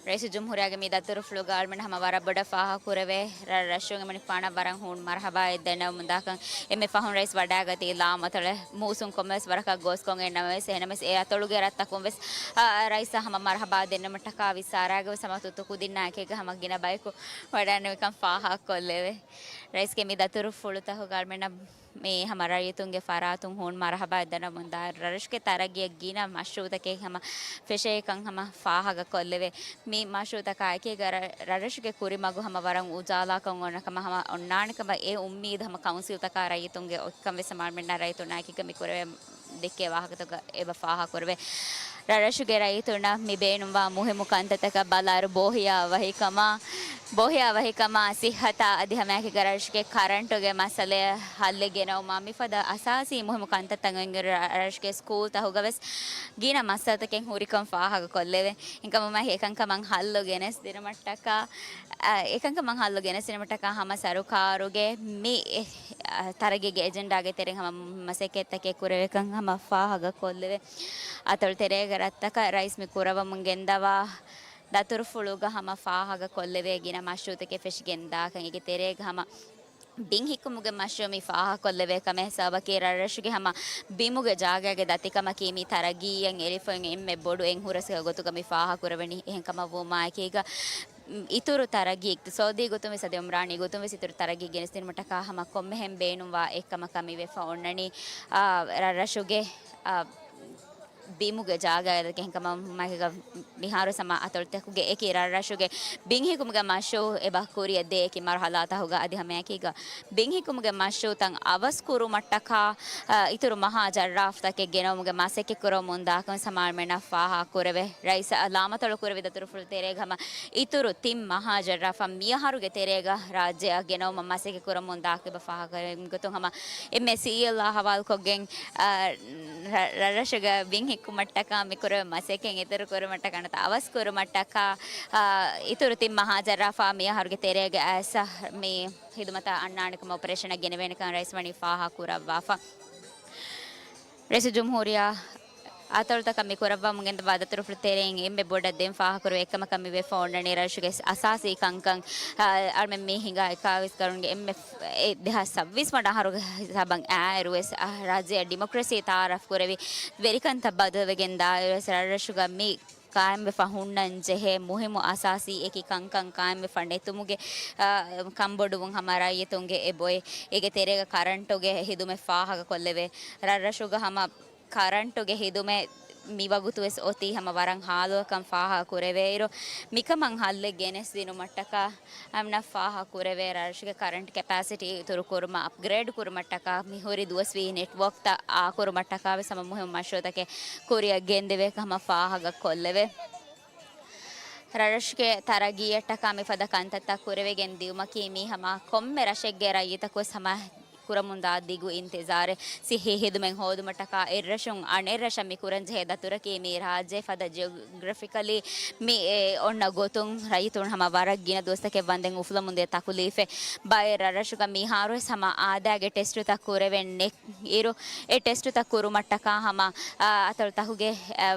ރައީސުލްޖުމްހޫރިއްޔާގެ މި ދަތުރުފުޅުގަ އަޅުމެން ހަމަ ވަރަށް ބޮޑަށް ފާހަގަކުރެވޭ، ރަށް ރަށުން އެމަނިކުފާނަށް ވަރަށް ހޫނު މަރުޙަބާއެއް ދެންނެވުމުންދާކަން. އެންމެ ފަހުން ރައީސް ވަޑައިގަތީ ލާމަތޮޅެއް މޫސުން ކޮންމެވެސް ވަރަކަށް ގޯސްކޮށް އިންނަމަވެސް، އެހެނަމެސް އެ އަތޮޅުގެ ރަށްތަކުން ވެސް، އާ، ރައީސަށް ހަމަ މަރުޙަބާ ދެންނެވުމަށްޓަކާ ވިއްސާރާގެ ވެސް ހަމަ ތުއްތު ކުދިންނާ އެކީގަ ހަމަ ގިނަ ބަޔަކު ވަޑައިގެންނެވިކަން ފާހަގަކޮށްލެވޭ. ރައީސްގެ މި ދަތުރުފުޅުތަކުގަ އަޅުމެންނަށް މި ހަމަ ރައްޔިތުންގެ ފަރާތުން ހޫނު މަރުޙަބާ ދެންނެވުމުންދާ ރަށުގެ ތަރައްގީއަށް ގިނަ މަޝްރޫޢުތަކެއް ހަމަ ފެށޭކަން ހަމަ ފާހަގަކޮށްލެވޭ. މި މަޝްރޫޢުތަކާ އެކީގަ ރަ-، ރަށްރަށުގެ ކުރިމަގު ހަމަ ވަރަށް އުޖާލާކަން އޮންނަ ކަމަށް ހަމަ އޮންނާނެ ކަމަށް އެ އުއްމީދު ހަމަ ކައުންސިލްތަކާ ރައްޔިތުންގެ އޮތްކަން ވެސް ހަމަ އަޅުމެންނަށް ރައްޔިތުންނާ އެކީގަ މި ކުރެވޭ ދެއްކޭ ވާހަކަތަކުގަ އެބަ ފާހަގަކުރެވޭ. ރަށްރަށުގެ ރައްޔިތުންނަށް މި ބޭނުންވާ މުހިއްމު ކަންތައްތަކަށް ބަލާއިރު ބޯހިޔާ ވަހިކަމާ، ބޯހިޔާ ވަހިކަމާ، ސިއްހަތާ އަދި ހަމައެކީގަ ރަށުގެ ކަރަންޓުގެ މައްސަލައަށް ހައްލެއް ގެނައުމާ މިފަދަ އަސާސީ މުހިއްމު ކަންތައްތައް އޮންގިރި ރަ-، ރަށުގެ ސްކޫލްތަކުގަ ވެސް ގިނަ މައްސަލަތަކެއް ހުރިކަން ފާހަގަކޮށްލެވޭ. އެކަމަކު އެކަންކަމަށް ހައްލު ގެނެސްދިނުމަށްޓަކާ، އަ، އެކަންކަމަށް ހައްލު ގެނެސްދިނުމަށްޓަކާ ހަމަ ސަރުކާރުގެ މި އެ-، ތަރައްގީގެ އެޖެންޑާގެ ތެރެއިން ހަމަ މަސައްކަތްތަކެއް ކުރެވޭކަން ހަމަ ފާހަގަ ކޮށްލެވޭ. އަތޮޅު ތެރޭގެ ރަށްތަކަށް ރައީސް މި ކުރައްވަމުން ގެންދަވާ ދަތުރުފުޅުގަ ހަމަ ފާހަގަ ކޮށްލެވޭ ގިނަ މަޝްރޫއުތަކެއް ފެށިގެންދާކަން. އޭގެ ތެރޭގަ ހަމަ ބިން ހިއްކުމުގެ މަޝްރޫއު މި ފާހަގަކޮށްލެވޭ ކަމެއް ހިސާބަކީ، ރަށްރަށުގެ ހަމަ ބިމުގެ ޖާގައިގެ ދަތިކަމަކީ މި ތަރައްގީއަށް އެޅިފައި އެންމެ ބޮޑު އެއް ހުރަސްގެ ގޮތުގަ މި ފާހަގަކުރެވެނީ. އެހެންކަމަށް ވުމާއެކީގަ، އިތުރު ތަރައްގީ، އިޤްތިޞާދީ ގޮތުން ވެސް އަދި އުމްރާނީ ގޮތުން ވެސް އިތުރު ތަރައްގީ ގެނެސްދިނުމަށްޓަކާ ހަމަ ކޮންމެހެން ބޭނުންވާ އެއްކަމަކަށް މި ވެފަ އޮންނަނީ. އާ، ރަށްރަށުގެ، އާ، ބިމުގެ ޖާގައިގެ ހެންކަމަށް މަހިގަ މިހާރު ސަމާ އަތޮޅުތަކުގެ އެކި ރަށްރަށުގެ ބިންހިކުމުގެ މަޝްރޫއު އެބަ ކުރިއަށް ދޭ އެކި މަރުހަލާތަކުގަ. އަދި ހަމައެކީގަ ބިންހިކުމުގެ މަޝްރޫއުތައް އަވަސް ކުރުމަށްޓަކާ، އަ، އިތުރު މަހާ ޖައްރާފްތަކެއް ގެނައުމުގެ މަސައްކަތް ކުރަމުން ދާކަން ސަމާލުމެންނަށް ފާހަގަ ކުރެވޭ. ރައީސަށް ލާމަތޮޅު ކުރެވި ދަތުރުފުޅު ތެރޭގަ ހަމަ އިތުރު ތިން މަހާ ޖައްރާފް މިއަހަރުގެ ތެރޭގަ ރާއްޖެއަށް ގެނައުމަށް މަސައްކަތް ކުރަމުން ދާކަން އެބަ ފާހަގަ ކުރެވެން ގޮތުން ހަމަ އެމްއޭސީއެލްއާ ހަވާލުކޮށްގެން، އަ، ރަށްރަށުގަ ބިން ހިއްކުމަށްޓަކާ މި ކުރެވޭ މަސައްކަތް އިތުރު ކުރުމަށްޓަކާ ނުވަތަ އަވަސް ކުރުމަށްޓަކާ، އަ، އިތުރު ތިން މަހާ ޖައްރާފް މިއަހަރުގެ ތެރޭގަ އައިސް މި ހިދުމަތަށް އަންނާނެ ކަމަށް އޮޕަރޭޝަނަށް ގެނެވޭނެ ކަމަށް ރައީސް ވަނީ ފާހަގަ ކުރައްވާފަ. ރައީސުލްޖުމްހޫރިއްޔާ އަތޮޅުތަކަށް މި ކުރައްވަމުން ގެންދަވާ ދަތުރުފުޅު ތެރެއިން އެންމެ ބޮޑަށް ދެން ފާހަގަކުރެވޭ އެއްކަމަކަށް މި ވެފަ އޮންނަނީ ރަށުގެ އަސާސީ ކަންކަން، އަ، އަޅަމެން މި ހިނގާ އެކާވީސް ގަރުންގެ އެންމެ އެ ދެހާސް ސައްބީސް ވަނަ އަހަރުގެ ހިސާބަށް އައިއިރު ވެސް، އަ، ރާއްޖެއަށް ޑިމޮކްރަސީ ތައާރަފް ކުރެވި ވެރިކަންތައް ބަދަލުވެގެން ދާއިރު ވެސް ރަށްރަށުގަ މި ޤާއިމްވެފަ ހުންނަން ޖެހޭ މުހިއްމު އަސާސީ އެކި ކަންކަން ޤާއިމްވެފަ ނެތުމުގެ، އަ، ކަންބޮޑުވުން ހަމަ ރައްޔިތުންގެ އެބޮތް. އޭގެ ތެރޭގަ ކަރަންޓުގެ ހިދުމަތް ފާހަގަކޮށްލެވޭ. ރަށްރަށުގަ ހަމަ ކަރަންޓުގެ ހިދުމަތް މިވަގުތު ވެސް އޮތީ ހަމަ ވަރަށް ހާލުވާކަން ފާހަގަ ކުރެވޭއިރު، މިކަމަށް ހައްލެއް ގެނެސްދިނުމަށްޓަކާ އަމިނަށް ފާހަގަ ކުރެވޭ. ރަށުގެ ކަރަންޓް ކެޕޭސިޓީ އިތުރު ކުރުމަށް، އަޕްގްރޭޑް ކުރުމަށްޓަކާ، މިހުރި ދުވަސްވީ ނެޓްވޯކްތައް އާކުރުމަށްޓަކާ ވެސް ހަމަ މުހިއްމު މަޝްރޫއުތަކެއް ކުރިއަށް ގެންދެވޭ ކަމަށް ފާހަގަ ކޮށްލެވޭ. ރަށްރަށުގެ ތަރައްގީއަށްޓަކާ މިފަދަ ކަންތައްތައް ކުރެވިގެން ދިއުމަކީ މީ ހަމަ ކޮންމެ ރަށެއްގެ ރައްޔިތަކު ވެސް ހަމަ ކުރަމުންދާ ދިގު އިންތިޒާރެއް. ސިއްހީ ހިދުމަތް ހޯދުމަށްޓަކާ އެއްރަށުން އަނެއްރަށަށް މި ކުރަންޖެހޭ ދަތުރަކީ މި ރާއްޖެ ފަދަ ޖިއޮގްރަފިކަލީ މި އެ އޮންނަ ގޮތުން ރައްޔިތުން ހަމަ ވަރަށް ގިނަ ދުވަސްތަކެއް ވަންދެން އުފުލަމުންދިޔަ ތަކުލީފެއް. ބައެއް ރަށްރަށުގަ މިހާރުވެސް ހަމަ އާދައިގެ ޓެސްޓުތައް ކުރެވެން ނެތް އިރު، އެ ޓެސްޓުތައް ކުރުމަށްޓަކާ ހަމަ، އާ، އަތޮޅުތަކުގެ، އާ،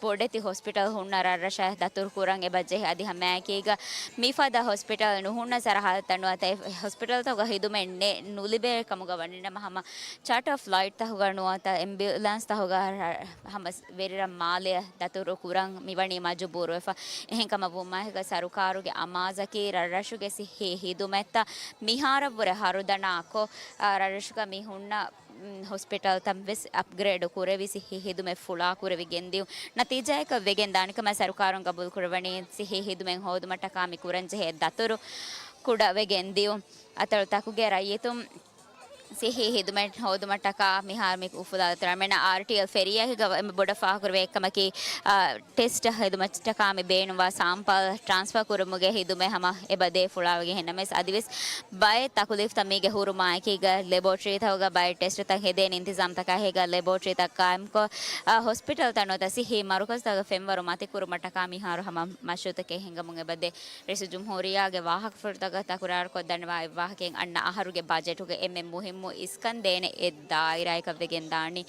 ބޮޑެތި ހޮސްޕިޓަލް ހުންނަ ރަށްރަށަށް ދަތުރުކުރަން އެބަ ޖެހޭ. އަދި ހަމައެކީގަ މިފަދަ ހޮސްޕިޓަލް ނުހުންނަ ސަރަހައްދުތައް ނުވަތަ އެ ހޮސްޕިޓަލްތަކުގަ ހިދުމަތް ނެ-، ނުލިބޭ ކަމުގަ ވަނީނަމަ ހަމަ ޗާޓާ ފްލައިޓްތަކުގަ ނުވަތަ އެމްބިއުލާންސްތަކުގަ ރަ-، ހަމަ ވެރިރަށް މާލެއަށް ދަތުރު ކުރަން މިވަނީ މަޖުބޫރުވެފަ. އެހެންކަމަށް ވުމާހިގަ ސަރުކާރުގެ އަމާޒަކީ ރަށްރަށުގެ ސިއްހީ ހިދުމަތްތައް މިހާރަށްވުރެ ހަރުދަނާކޮށް، އާ، ރަށްރަށުގަ މި ހުންނަ މް، ހޮސްޕިޓަލްތައް ވެސް އަޕްގްރޭޑު ކުރެވި، ސިއްހީ ހިދުމަތް ފުޅާކުރެވި ގެންދިއުން. ނަތީޖާއަކަށް ވެގެން ދާނެ ކަމަށް ސަރުކާރުން ގަބޫލު ކުރައްވަނީ، ސިއްހީ ހިދުމަތް ހޯދުމަށްޓަކާ މި ކުރަންޖެހޭ ދަތުރު ކުޑަވެ ގެންދިއުން. އަތޮޅުތަކުގެ ރައްޔިތުން ސިއްހީ ހިދުމަތް ހޯދުމަށްޓަކާ މިހާރު މި އުފުލާލަތުރަ މެނަ އާރްޓީއެލް ފެރިއާއެކީގަ އެންމެ ބޮޑަށް ފާހަގަކުރެވޭ އެއްކަމަކީ، އާ، ޓެސްޓް ހެދުމަށްޓަކާ މި ބޭނުންވާ ސާމްޕަލް ޓްރާންސްފާ ކުރުމުގެ ހިދުމަތް ހަމަ އެބަ ދޭ ފުޅާވެގެން. އެހެންނަމަވެސް އަދިވެސް ބައެއް ތަކުލީފްތައް މީގެ ހުރުމާއެކީގަ ލެބޯޓްރީތަކުގަ ބައެއް ޓެސްޓުތައް ހެދޭނެ އިންތިޒާމްތަކާ ހިގާ ލެބޯޓްރީތައް ޤާއިމްކޮށް، އާ، ހޮސްޕިޓަލްތައް ނުވަތަ ސިއްހީ މަރުކަޒުތަކުގެ ފެންވަރު މަތިކުރުމަށްޓަކާ މިހާރު ހަމަ މަޝްރޫއުތަކެއް ހިނގަމުން އެބަދޭ. ރައީސުލްޖުމްހޫރިއްޔާގެ ވާހަކަފުޅުތަކަށް ތަކުރާރުކޮށްދަންނަވާ އެއްވާހަކައެއް އަންނަ އަހަރުގެ ބަޖެޓުގެ އެންމެ މުހިއްމު އިސްކަން ދޭނެ އެއް ދާއިރާއަކަށް ވެގެންދާނީ.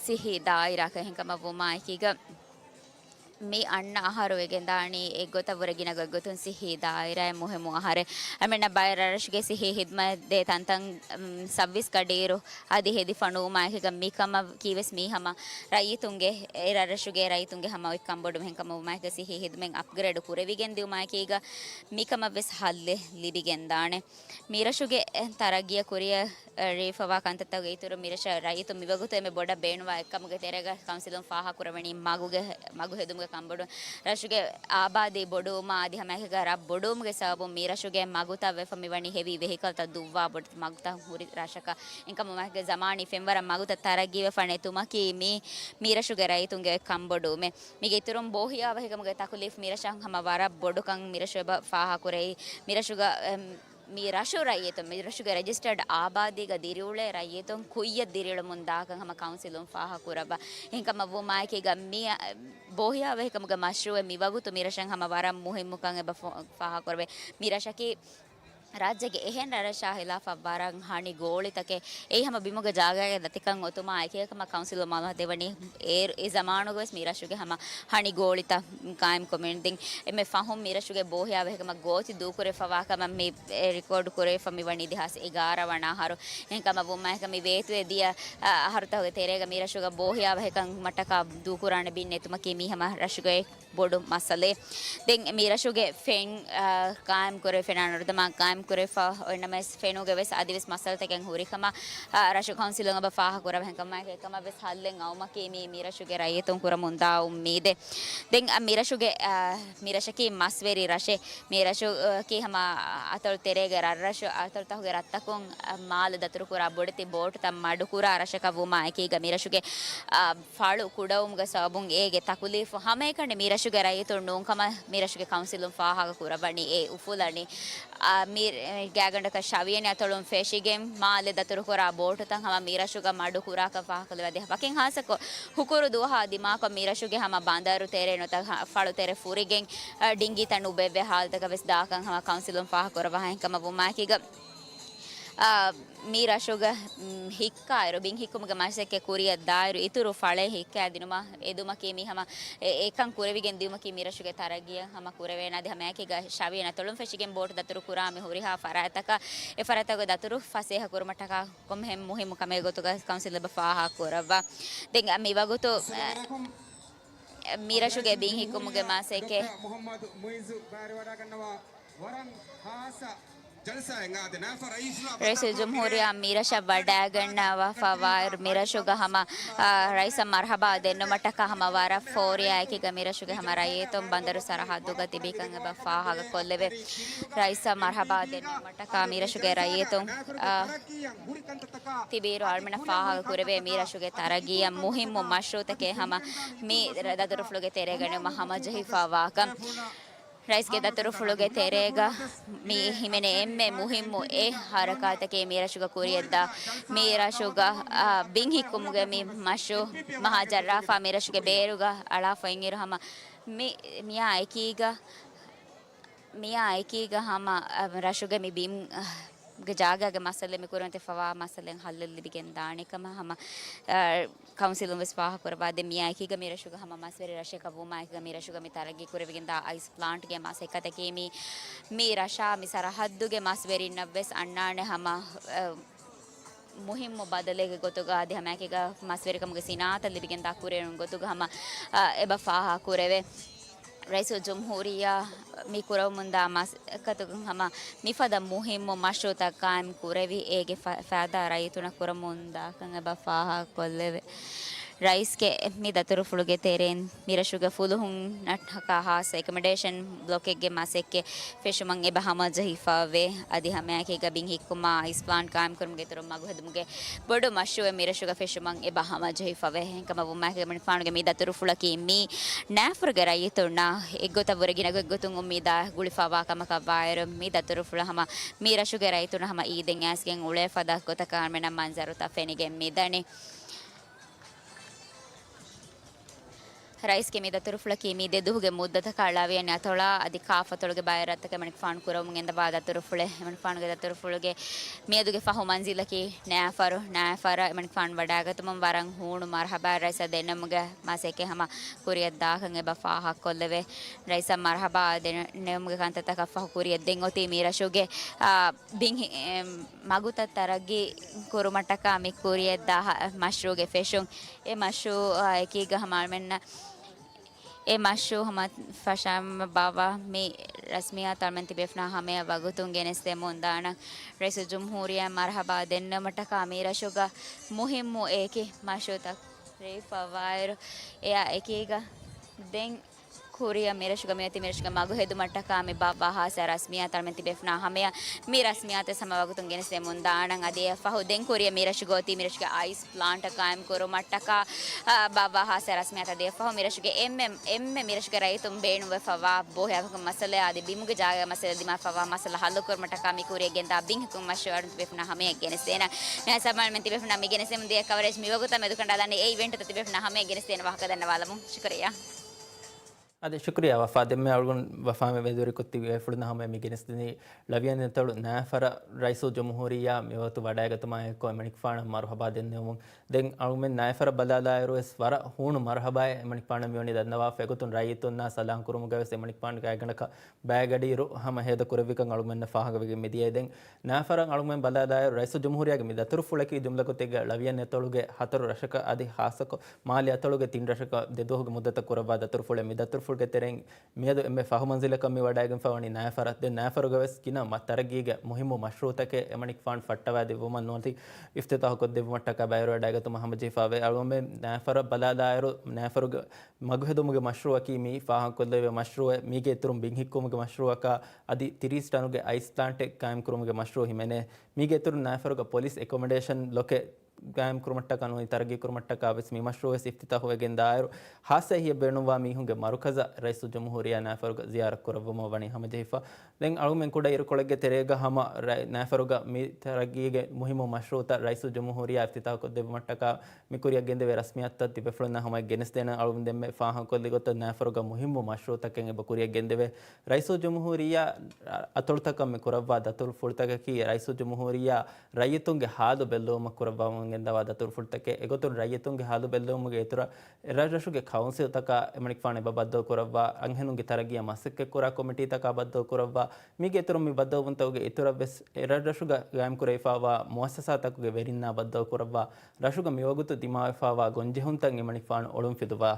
ސިއްހީ ދާއިރާއަކަށް އެހެންކަމަށް ވުމާއެކީގަ، މި އަންނަ އަހަރު ވެގެންދާނީ އެއްގޮތަށްވުރެ ގިނަ ގޮތްގޮތުން ސިއްހީ ދާއިރާއެއް މުހިއްމު އަހަރެއް. އަމިނަ ބައެއް ރަށްރަށުގެ ސިއްހީ ހިދުމަތް ދޭ ތަންތަން، މް، ސައްވީސް ގަޑިއިރު އަދި ހެދިފަ ނުވުމާއެކީގަ މިކަމަކީވެސް މީ ހަމަ ރައްޔިތުންގެ، އެ ރަށްރަށުގެ ރައްޔިތުންގެ ހަމަ އޮތް ކަންބޮޑު އެހެންކަމަށް ވުމާއެކީގަ ސިއްހީ ހިދުމަތް އަޕްގްރޭޑް ކުރެވިގެން ދިއުމާއެކީގަ މިކަމަށްވެސް ހައްލެއް ލިބިގެންދާނެ. މިރަށުގެ ތަރައްގީއަށް ކުރިއަށް ރޭވިފަވާ ކަންތައްތަކުގެ އިތުރު މިރަށަށް ރައްޔިތުން މިވަގުތު އެންމެ ބޮޑަށް ބޭނުންވާ އެއްކަމުގެ ތެރޭގަ ކައުންސިލުން ފާހަގަކުރަވަނީ މަގުގެ، މަގު ހެދުމުގެ ކަންބޮޑުވުން. ރަށުގެ އާބާދީ ބޮޑުވުމާ އަދި ހަމައެކަނި ރަށް ބޮޑުވުމުގެ ސަބަބުން މިރަށުގެ މަގުތައް ވެފަ މިވަނީ ހެވީ ވެހިކަލްތައް ދުއްވާ ބޮޑެތި މަގުތައް ހުރި ރަށަކަށް. އެހެންކަމުން ޒަމާނީ ފެންވަރަށް މަގުތައް ތަރައްގީވެފަ ނެތުމަކީ މީ މިރަށުގެ ރައްޔިތުންގެ ކަންބޮޑުވުމެއް. މީގެ އިތުރުން ބޯހިޔާވަހިކަމުގެ ތަކުލީފް މިރަށަށް ހަމަ ވަރަށް ބޮޑުކަން މިރަށު އެބަ ފާހަގަކުރެއްވި. މިރަށުގަ، އެމް، މި ރަށު ރައްޔިތުން، މި ރަށުގެ ރެޖިސްޓަރޑް އާބާދީގަ ދިރިއުޅޭ ރައްޔިތުން ކުއްޔަށް ދިރިއުޅެމުން ދާކަން ހަމަ ކައުންސިލުން ފާހަގަކުރައްވާ. އެހެންކަމަށް ވުމާއެކީގަ މި، އަ، ބޯހިޔާވަހިކަމުގެ މަޝްރޫއެއް މިވަގުތު މިރަށަށް ހަމަ ވަރަށް މުހިއްމުކަން އެބަ ފޯ-، ފާހަގަކުރެވޭ. މިރަށަކީ ރާއްޖޭގެ އެހެން ރަށްރަށާ ހިލާފަށް ވަރަށް ހަނި ގޯޅިތަކެއް. އެއީ ހަމަ ބިމުގެ ޖާގައިގެ ދަތިކަން އޮތުމާ އެކީ ކަމަށް ކައުންސިލުން މައުލޫމާތު ދެވަނީ. އޭރު އެ ޒަމާނުގަވެސް މި ރަށުގެ ހަމަ ހަނި ގޯޅިތައް ޤާއިމް ކޮމެންޓް ދިން. އެންމެ ފަހުން މި ރަށުގެ ބޯހިޔާވަހިކަމަށް ގޯތި ދޫކުރެވިފަވާ ކަމަށް މި ރެކޯޑް ކުރެވިފަ މި ވަނީ ދެހާސް އެގާރަ ވަނަ އަހަރު. އެހެންކަމަށް ވުމާއެކަ މި ވޭތުވެ ދިޔަ، އަ، އަހަރުތަކުގެ ތެރޭގަ މި ރަށުގަ ބޯހިޔާވަހިކަން މަށަކާ ދޫކުރާނެ ބިން ނެތުމަކީ މީ ހަމަ ރަށުގެ ބޮޑު މައްސަލައެއް. ދެން މި ރަށުގެ ފެން، އާ، ޤާއިމް ކުރެވި، ފެނާ ނުރުދަމާ ޤާއިމް ކުރެވިފަ އޮތްނަމަވެސް، ފެނުގެ ވެސް އަދިވެސް މައްސަލަތަކެއް ހުރި ކަމަށް، އާ، ރަށު ކައުންސިލުން އެބަ ފާހަގަ ކުރައްވާ. އެހެންކަމުން އެކަމަށް ވެސް ހައްލެއް އައުމަކީ މީ، މި ރަށުގެ ރައްޔިތުން ކުރަމުންދާ އުއްމީދެއް. ދެން، އާ، މި ރަށުގެ، އާ، މި ރަށަކީ މަސްވެރި ރަށެއް. މި ރަށަކީ ހަމަ އަތޮޅު ތެރޭގެ ރަށްރަށު، އަތޮޅުތަކުގެ ރަށްތަކުން، އާ، މާލެ ދަތުރުކުރާ ބޮޑެތި ބޯޓުތައް މަޑުކުރާ ރަށަކަށް ވުމާ އެކީގަ މި ރަށުގެ، އާ، ފަޅު ކުޑަވުމުގެ ސަބަބުން އޭގެ ތަކުލީފު ހަމައެކަނި މި ރަށުގެ ރައްޔިތުން ނޫން ކަމަށް މި ރަށުގެ ކައުންސިލުން ފާހަގަ ކުރައްވަނީ. އެ އުފުލަނީ، އާ، މި ގާގަނޑަކަށް ޝަވިޔަނި އަތޮޅުން ފެށިގެން މާލެ ދަތުރުކުރާ ބޯޓުތައް ހަމަ މި ރަށުގަ މަޑު ކުރާކަން ފާހަގަކޮށްލެވޭ. ވަކިން ހާއްސަކޮށް ހުކުރު ދުވަހާ ދިމާކޮށް މި ރަށުގެ ހަމަ ބަނދަރު ތެރޭ ނުވަތަ ފަޅު ތެރެ ފުރިގެން، އާ، ޑިންގީތައް ނުބޭއްވޭ ހާލަތަކަށް ވެސް ދާކަން ހަމަ ކައުންސިލުން ފާހަގަކުރައްވާ. އެހެންކަމަށް ވުމާއެކީގަ އާ، މި ރަށުގަ، މް، ހިއްކާއިރު، ބިން ހިއްކުމުގެ މަސައްކަތް ކުރިއަށް ދާއިރު، އިތުރު ފަޅެއް ހިއްކާދިނުމަށް އެދުމަކީ މި ހަމަ އެ-، އެކަން ކުރެވިގެން ދިޔުމަކީ މި ރަށުގެ ތަރައްގީއަށް ހަމަ ކުރެވޭނެ. އަދި ހަމައެކީގަ ޝަވިޔަނި އަތޮޅުން ފެށިގެން ބޯޓު ދަތުރު ކުރާ މި ހުރިހާ ފަރާތްތަކަށް، އެ ފަރާތްތަކުގެ ދަތުރު ފަސޭހަ ކުރުމަށްޓަކާ ކޮންމެހެން މުހިއްމު ކަމެއް ގޮތުގަ ކައުންސިލް އެބަ ފާހަގަ ކުރައްވާ. ދެން މި ވަގުތު، އަ، މި ރަށުގެ ބިން ހިއްކުމުގެ މަސައްކަތް ރައީސުލްޖުމްހޫރިއްޔާ މި ރަށަށް ވަޑައިގަންނަވާފަވާއިރު، މި ރަށުގަ ހަމަ، އާ، ރައީސަށް މަރުޙަބާ ދެންނުމަށްޓަކާ ހަމަ ވަރަށް ފޯރިއާ އެކީގަ މި ރަށުގެ ހަމަ ރައްޔިތުން ބަނދަރު ސަރަހައްދުގަ ތިބިކަން އެބަ ފާހަގަކޮށްލެވޭ. ރައީސަށް މަރުޙަބާ ދެންނުމަށްޓަކާ މި ރަށުގެ ރައްޔިތުން، އާ، ތިބިއިރު އަޅުމެންނަށް ފާހަގަ ކުރެވޭ މި ރަށުގެ ތަރައްގީއަށް މުހިއްމު މަޝްރޫޢުތަކެއް ހަމަ މި ދަތުރުފުޅުގެ ތެރޭގަ ނިމުމަށް ހަމަޖެހިފަވާކަން. ރައީސްގެ ދަތުރުފުޅުގެ ތެރޭގަ މި ހިމެނޭ އެންމެ މުހިއްމު އެއް ހަރަކާތަކީ މި ރަށުގަ ކުރިއަށްދާ، މި ރަށުގަ، އާ، ބިން ހިއްކުމުގެ މި މަޝްރޫޢު މަހާ ޖައްރާފާ މި ރަށުގެ ބޭރުގަ އަޅާފައިންއިރު ހަމަ މި، މިއާ އެކީގަ، މިއާ އެކީގަ ހަމަ، އާ، ރަށުގެ މި ބިން، އާ، ގެ ޖާގާގެ މައްސަލަ މި ކުރިމަތި ފަވާ މައްސަލައިން ހައްލެއް ލިބިގެން ދާނެ ކަމަށް ހަމަ، އާ، ކައުންސިލުން ވެސް ފާހަގަކުރައްވާ. ދެން މިއާ އެކީގަ މި ރަށުގަ ހަމަ މަސްވެރި ރަށެއް ކަމަށް ވުމާ އެކީގަ މި ރަށުގަ މި ތަރައްގީ ކުރެވިގެން ދާ އައިސް ޕްލާންޓްގެ މަސައްކަތަކީ މީ، މި ރަށާ މި ސަރަހައްދުގެ މަސްވެރިންނަށް ވެސް އަންނާނެ ހަމަ، އަ، މުހިއްމު ބަދަލެއްގެ ގޮތުގަ އަދި ހަމައެކީގަ މަސްވެރިކަމުގެ ސިނާއަތަށް ލިބިގެންދާ ކުރިއެރުން ގޮތުގަ ހަމަ، އަ، އެބަ ފާހަގަ ކުރެވޭ. ރައީސުލްޖުމްހޫރިއްޔާ މި ކުރަމުންދާ މަސައްކަތުގަ ހަމަ މިފަދަ މުހިއްމު މަޝްރޫޢުތައް ޤާއިމް ކުރެވި، އޭގެ ފަ-، ފައިދާ ރައްޔިތުންނަށް ކުރަމުންދާކަން އެބަ ފާހަގަކޮށްލެވޭ. ރައީސްގެ މި ދަތުރުފުޅުގެ ތެރެއިން މި ރަށުގެ ފުލުހުންނަށްޓަކާ ހާއްސަ އެކޮމޮޑޭޝަން ބްލޮކެއްގެ މަސައްކަތް ފެށުމަށް އެބަ ހަމަޖެހިފަވޭ. އަދި ހަމައެކީގަ ބިން ހިއްކުމާ އައިސް ޕްލާންޓް ޤާއިމްކުރުމުގެ އިތުރުން މަގު ހެދުމުގެ ބޮޑު މަޝްރޫޢެއް މި ރަށުގަ ފެށުމަށް އެބަ ހަމަޖެހިފަވޭ. އެހެންކަމަށް ވުމާއެކީގަ މަނިކުފާނުގެ މި ދަތުރުފުޅަކީ މީ ނާފަރުގެ ރައްޔިތުންނަށް އެއްގޮތަށް ވުރެ ގިނަ އެއްގޮތުން އުއްމީދާ ގުޅިފަވާ ކަމަކަށް ވާއިރު، މި ދަތުރުފުޅަށް ހަމަ މި ރަށުގެ ރައްޔިތުންނަށް ހަމަ އީދެއް އައިސްގެން އުޅޭ ފަދަ ގޮތަކަށް އަޅުމެންނަށް މަންޒަރުތައް ފެނިގެން މިދަނީ. ރައީސްގެ މި ދަތުރުފުޅަކީ މި ދެ ދުވަހުގެ މުއްދަތަކަށް އަޅާވިޔަނި އަތޮޅާ އަދި ކާފަތޮޅުގެ ބައިވެރިރަށްތަކަށް އެމަނިކުފާނު ކުރަމުން ގެންދަވާ ދަތުރުފުޅެއް. އެމަނިކުފާނުގެ ދަތުރުފުޅުގެ މިއަދުގެ ފަހު މަންޒިލަކީ ނާފަރު. ނާފަރަށް އެމަނިކުފާނު ވަޑައިގަތުމުން ވަރަށް ހޫނު މަރުޙަބާ ރައީސަށް ދެންނެވުމުގެ މަސައްކަތް ހަމަ ކުރިއަށް ދާކަން އެބަ ފާހަގަކޮށްލެވޭ. ރައީސަށް މަރުޙަބާ ދެންނެވުމުގެ ކަންތައްތަކަށް ފަހު ކުރިއަށް ދެން އޮތީ މި ރަށުގެ، އާ، ބިން ހި-، އެ، މަގުތައް ތަރައްގީ ކުރުމަށްޓަކާ މި ކުރިއަށްދާ މަޝްރޫޢުގެ ފެށުން. އެ މަޝްރޫޢާ އެކީގަ ހަމަ އަޅުމެންނަށް އެ މަޝްރޫޢު ހަމަ ފަށަން ބާއްވާ މި ރަސްމިއްޔާތު އަޅުމެން ތިބޭފުޅުންނާ ހަމަޔަށް ވަގުތުން ގެނެސްދެމުން ދާނަން. ރައީސުލްޖުމްހޫރިއްޔާ މަރުޙަބާ ދެންނެވުމަށްޓަކާ މި ރަށުގަ މުހިއްމު އެކި މަޝްރޫޢުތައް ރޭވިފަވާއިރު، އެއާ އެކީގަ ދެން ކުރިއަށް މިރަށުގަ މިއޮތީ މިރަށުގެ މަގު ހެދުމަށްޓަކާ މި ބާއްވާ ހާއްސަ ރަސްމިއްޔާތު އަޅުމެން ތިބޭފުޅުންނާ ހަމަޔަށް މި ރަސްމިއްޔާތު ހަމަ ވަގުތުން ގެނެސްދެމުން ދާނަން. އަދި އެއަށްފަހު ދެން ކުރިއަށް މިރަށުގަ އޮތީ މިރަށުގެ އައިސް ޕްލާންޓަށް ޤާއިމް ކުރުމަށްޓަކާ، އާ، ބާއްވާ ހާއްސަ ރަސްމިއްޔާތު އަދި އެއަށްފަހު މިރަށުގެ އެންމެ، އެންމެ މިރަށުގެ ރައްޔިތުން ބޭނުންވެފަވާ ބޯހިޔާވަހިކަމުގެ މައްސަލައާ އަދި ބިމުގެ ޖާގަގެ މައްސަލަ ދިމާވެފަވާ މައްސަލަ ހައްލުކުރުމަށްޓަކާ މި ކުރިއަށް ގެންދާ ބިން ހިއްކުމުގެ މަޝްރޫޢު އަޅުގަނޑު ތިބޭފުޅުންނާ ހަމަޔަށް ގެނެސްދޭނަން. މިހާ ސަމާލުމެން ތިބޭފުޅުންނާ މި ގެނެސްދެމުން ދިޔަ ކަވަރޭޖް މިވަގުތަށް މެދުކަނޑާލާނީ. އެ އިވެންޓްތައް ތިބޭފުޅުންނާ ހަމަޔަށް ގެނެސްދޭނެ ވާހަކަ ދަންނަވާލަމުން. ޝުކުރިއްޔާ. އަދި ޝުކުރިއްޔާ ވަފާ. ދެންމެ އަޅުގަނޑު ވަފާމެ ވެދުރިކޮށް ތިބި ބޭފުޅުން ހަމަ މި ގެނެސްދިނީ ޅަވިޔަން އެތޮޅު ނާފަރަށް ރައީސުލްޖުމްހޫރިއްޔާ މިވަގުތު ވަޑައިގަތުމާ އެއްކޮށް އެމަނިކުފާނަށް މަރުހަބާ ދެންނެވުމުން. ދެން އަޅުމެން ނާފަރަށް ބަލާލާއިރު ވެސް ވަރަށް ހޫނު މަރުހަބާއެއް އެމަނިކުފާނަށް މިވަނީ ދަންނަވާފަ. އެގޮތުން ރައްޔިތުންނާ ސަލާން ކުރުމުގަ ވެސް އެމަނިކުފާނުގެ ގާތްގަނޑަކަށް ބައިގަޑިއިރު ހަމަ ހޭދަ ކުރެއްވިކަން އަޅުމެންނަށް ފާހަގަވެގެން މިދިޔައީ. ދެން ނާފަރަށް އަޅުމެން ބަލާލާއިރު ރައީސުލްޖުމްހޫރިއްޔާގެ މި ދަތުރުފުޅަކީ ޖުމްލަކޮށް ތިއްގަ ޅަވިޔަން އެތޮޅުގެ ހަތަރު ރަށަކަށް އަދި ހާއްސަކޮށް މާލެ އަތޮޅުގެ ތިން ރަށަކަށް ދެ ދުވަހުގެ މުއްދަތަށް ކުރައްވާ ދަތުރުފުޅެއް. މި ދަތުރުފުޅުގެ ތެރެއިން މިއަދު އެންމެ ފަހު މަންޒިލަކަށް މި ވަޑައިގެންފަ ވަނީ ނާފަރަށް. ދެން ނާފަރުގަ ވެސް ގިނަ މަ-، ތަރައްގީގެ މުހިއްމު މަޝްރޫއުތަކެއް އެމަނިކުފާނު ފައްޓަވާ ދެއްވުމަށް ނުވަތަ އިފްތިތާހު ކޮށްދެއްވުމަށްޓަކާ ބައިވެރިވަޑައިގަތުމަށް ހަމަޖެހިފަވޭ. އަޅުގަނޑުމެން ނާފަރަށް ބަލާލާއިރު ނާފަރުގެ މަގުހެދުމުގެ މަޝްރޫއަކީ މި ފާހަގަކޮށްލެވޭ މަޝްރޫއެއް. މީގެ އިތުރުން ބިން ހިއްކުމުގެ މަޝްރޫއަކާ އަދި ތިރީސް ޓަނުގެ އައިސް ޕްލާންޓެއް ގާއިމްކުރުމުގެ މަޝްރޫއު ހިމެނޭ. މީގެ އިތުރުން ނާފަރުގަ ޕޮލިސް އެކޮމޮޑޭޝަން ބްލޮކެއް ގާއިމްކުރުމަށްޓަކާ ނޫނީ ތަރައްގީކުރުމަށްޓަކާ ވެސް މި މަޝްރޫއު ވެސް އިފްތިތާހުވެގެން ދާއިރު، ހާއްސަ އެހީއެއް ބޭނުންވާ މީހުންގެ މަރުކަޒަށް ރައީސުލްޖުމްހޫރިއްޔާ ނާފަރުގަ ޒިޔާރަތް ކުރައްވަމުން ވަނީ ހަމަޖެހިފަ. ދެން އަޅުމެން ކުޑަ އިރުކޮޅެއްގެ ތެރޭގަ ހަމަ ރައި-، ނާފަރުގަ މި ތަރައްގީގެ މުހިއްމު މަޝްރޫއުތައް ރައީސުލްޖުމްހޫރިއްޔާ އިފްތިތާހުކޮށްދެއްވުމަށްޓަކާ މި ކުރިއަށް ގެންދެވޭ ރަސްމިއްޔާތުތައް ތިބޭފުޅުންނަށް ހަމަ ގެނެސްދޭނަން. އަޅުގަނޑު ދެންމެ ފާހަގަކޮށްލި ގޮތަށް ނާފަރުގަ މުހިއްމު މަޝްރޫއުތަކެއް އެބަ ކުރިއަށް ގެންދެވޭ. ރައީސުލްޖުމްހޫރިއްޔާ އަތޮޅުތަކަށް މި ކުރައްވާ ދަތުރުފުޅުތަކަކީ ރައީސުލްޖުމްހޫރިއްޔާ ރައްޔިތުންގެ ހާލު ބެއްލެވުމަށް ކުރައްވާމުން ގެންދަވާ ދަތުރުފުޅުތަކެއް. އެގޮތުން ރައްޔިތުންގެ ހާލު ބެއްލެވުމުގެ އިތުރަށް އެރަށްރަށުގެ ކައުންސިލްތަކާ އެމަނިކުފާނު އެބަ ބައްދަލުކުރައްވާ، އަންހެނުންގެ ތަރައްގީއަށް މަސައްކަތްކުރާ ކޮމިޓީތަކާ ބައްދަލުކުރައްވާ، މީގެ އިތުރުން މި ބައްދަލުވުންތަކުގެ އިތުރަށް ވެސް އެރަށްރަށުގަ ގާއިމްކުރެވިފައިވާ މުއައްސަސާތަކުގެ ވެރިންނާ ބައްދަލުކުރައްވާ، ރަށުގަ މިވަގުތު ދިމާވެފައިވާ ގޮންޖެހުންތައް އެމަނިކުފާނު އޮޅުންފިލުވާ.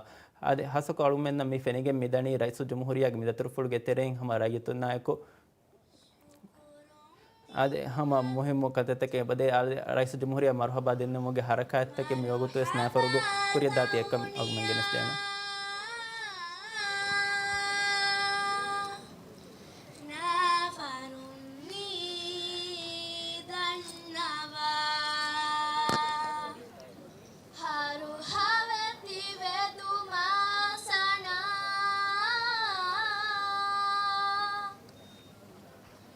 އަދި ހާއްސަކޮށް އަޅުމެންނަށް މި ފެނިގެން މިދަނީ ރައީސުލްޖުމްހޫރިއްޔާގެ މި ދަތުރުފުޅުގެ ތެރެއިން ހަމަ ރައްޔިތުންނާއެކު، އާދެ، ހަމަ މުހިއްމު ކަންތައްތަކެއް އެބަދޭ. އާދެ، ރައީސުލްޖުމްހޫރިއްޔާ މަރުހަބާ ދެންނެވުމުގެ ހަރަކާތްތަކެއް މިވަގުތުވެސް ނާފަރުގެ ކުރިއަށްދާތީ އެއްކަން އަޅުގަނޑުމެން ގެނެސްދޭނަން. ނާފަރުން މި ދަންނަވާ، ހަރުހާވެ ތިވެދުމާ ސަނާ.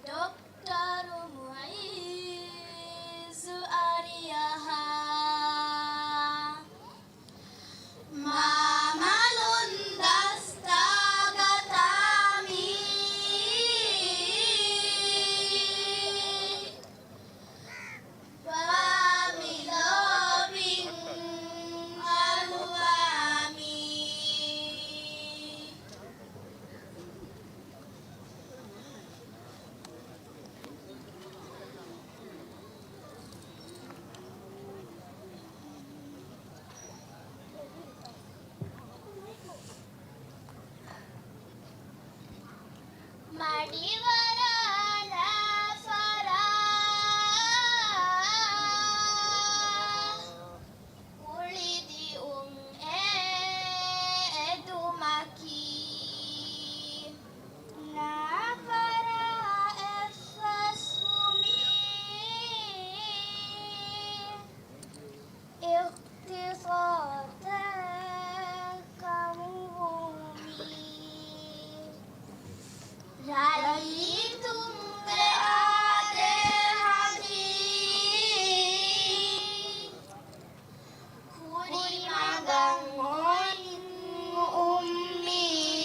ޑޮކްޓަރު މުޢިއްޒު އަރިޔަހާ، މާމަލުން ދަސްތާގަތާ މީ. ވާ މި ލޯބިން އަރުވާ މީ. މަޑިވަރާ ނާފަރާ ކުޅިދިއުން އެ އެދުމަކީ. ނާފަރާ އެއްފަސްވުމީ. އިޤްތިޞާދަށް ކަމުވުމީ. ރައްޔިތުންގެ އާދޭހަކީ. ކުރިމަގަށް އޮތް އުއްމީދަކީ.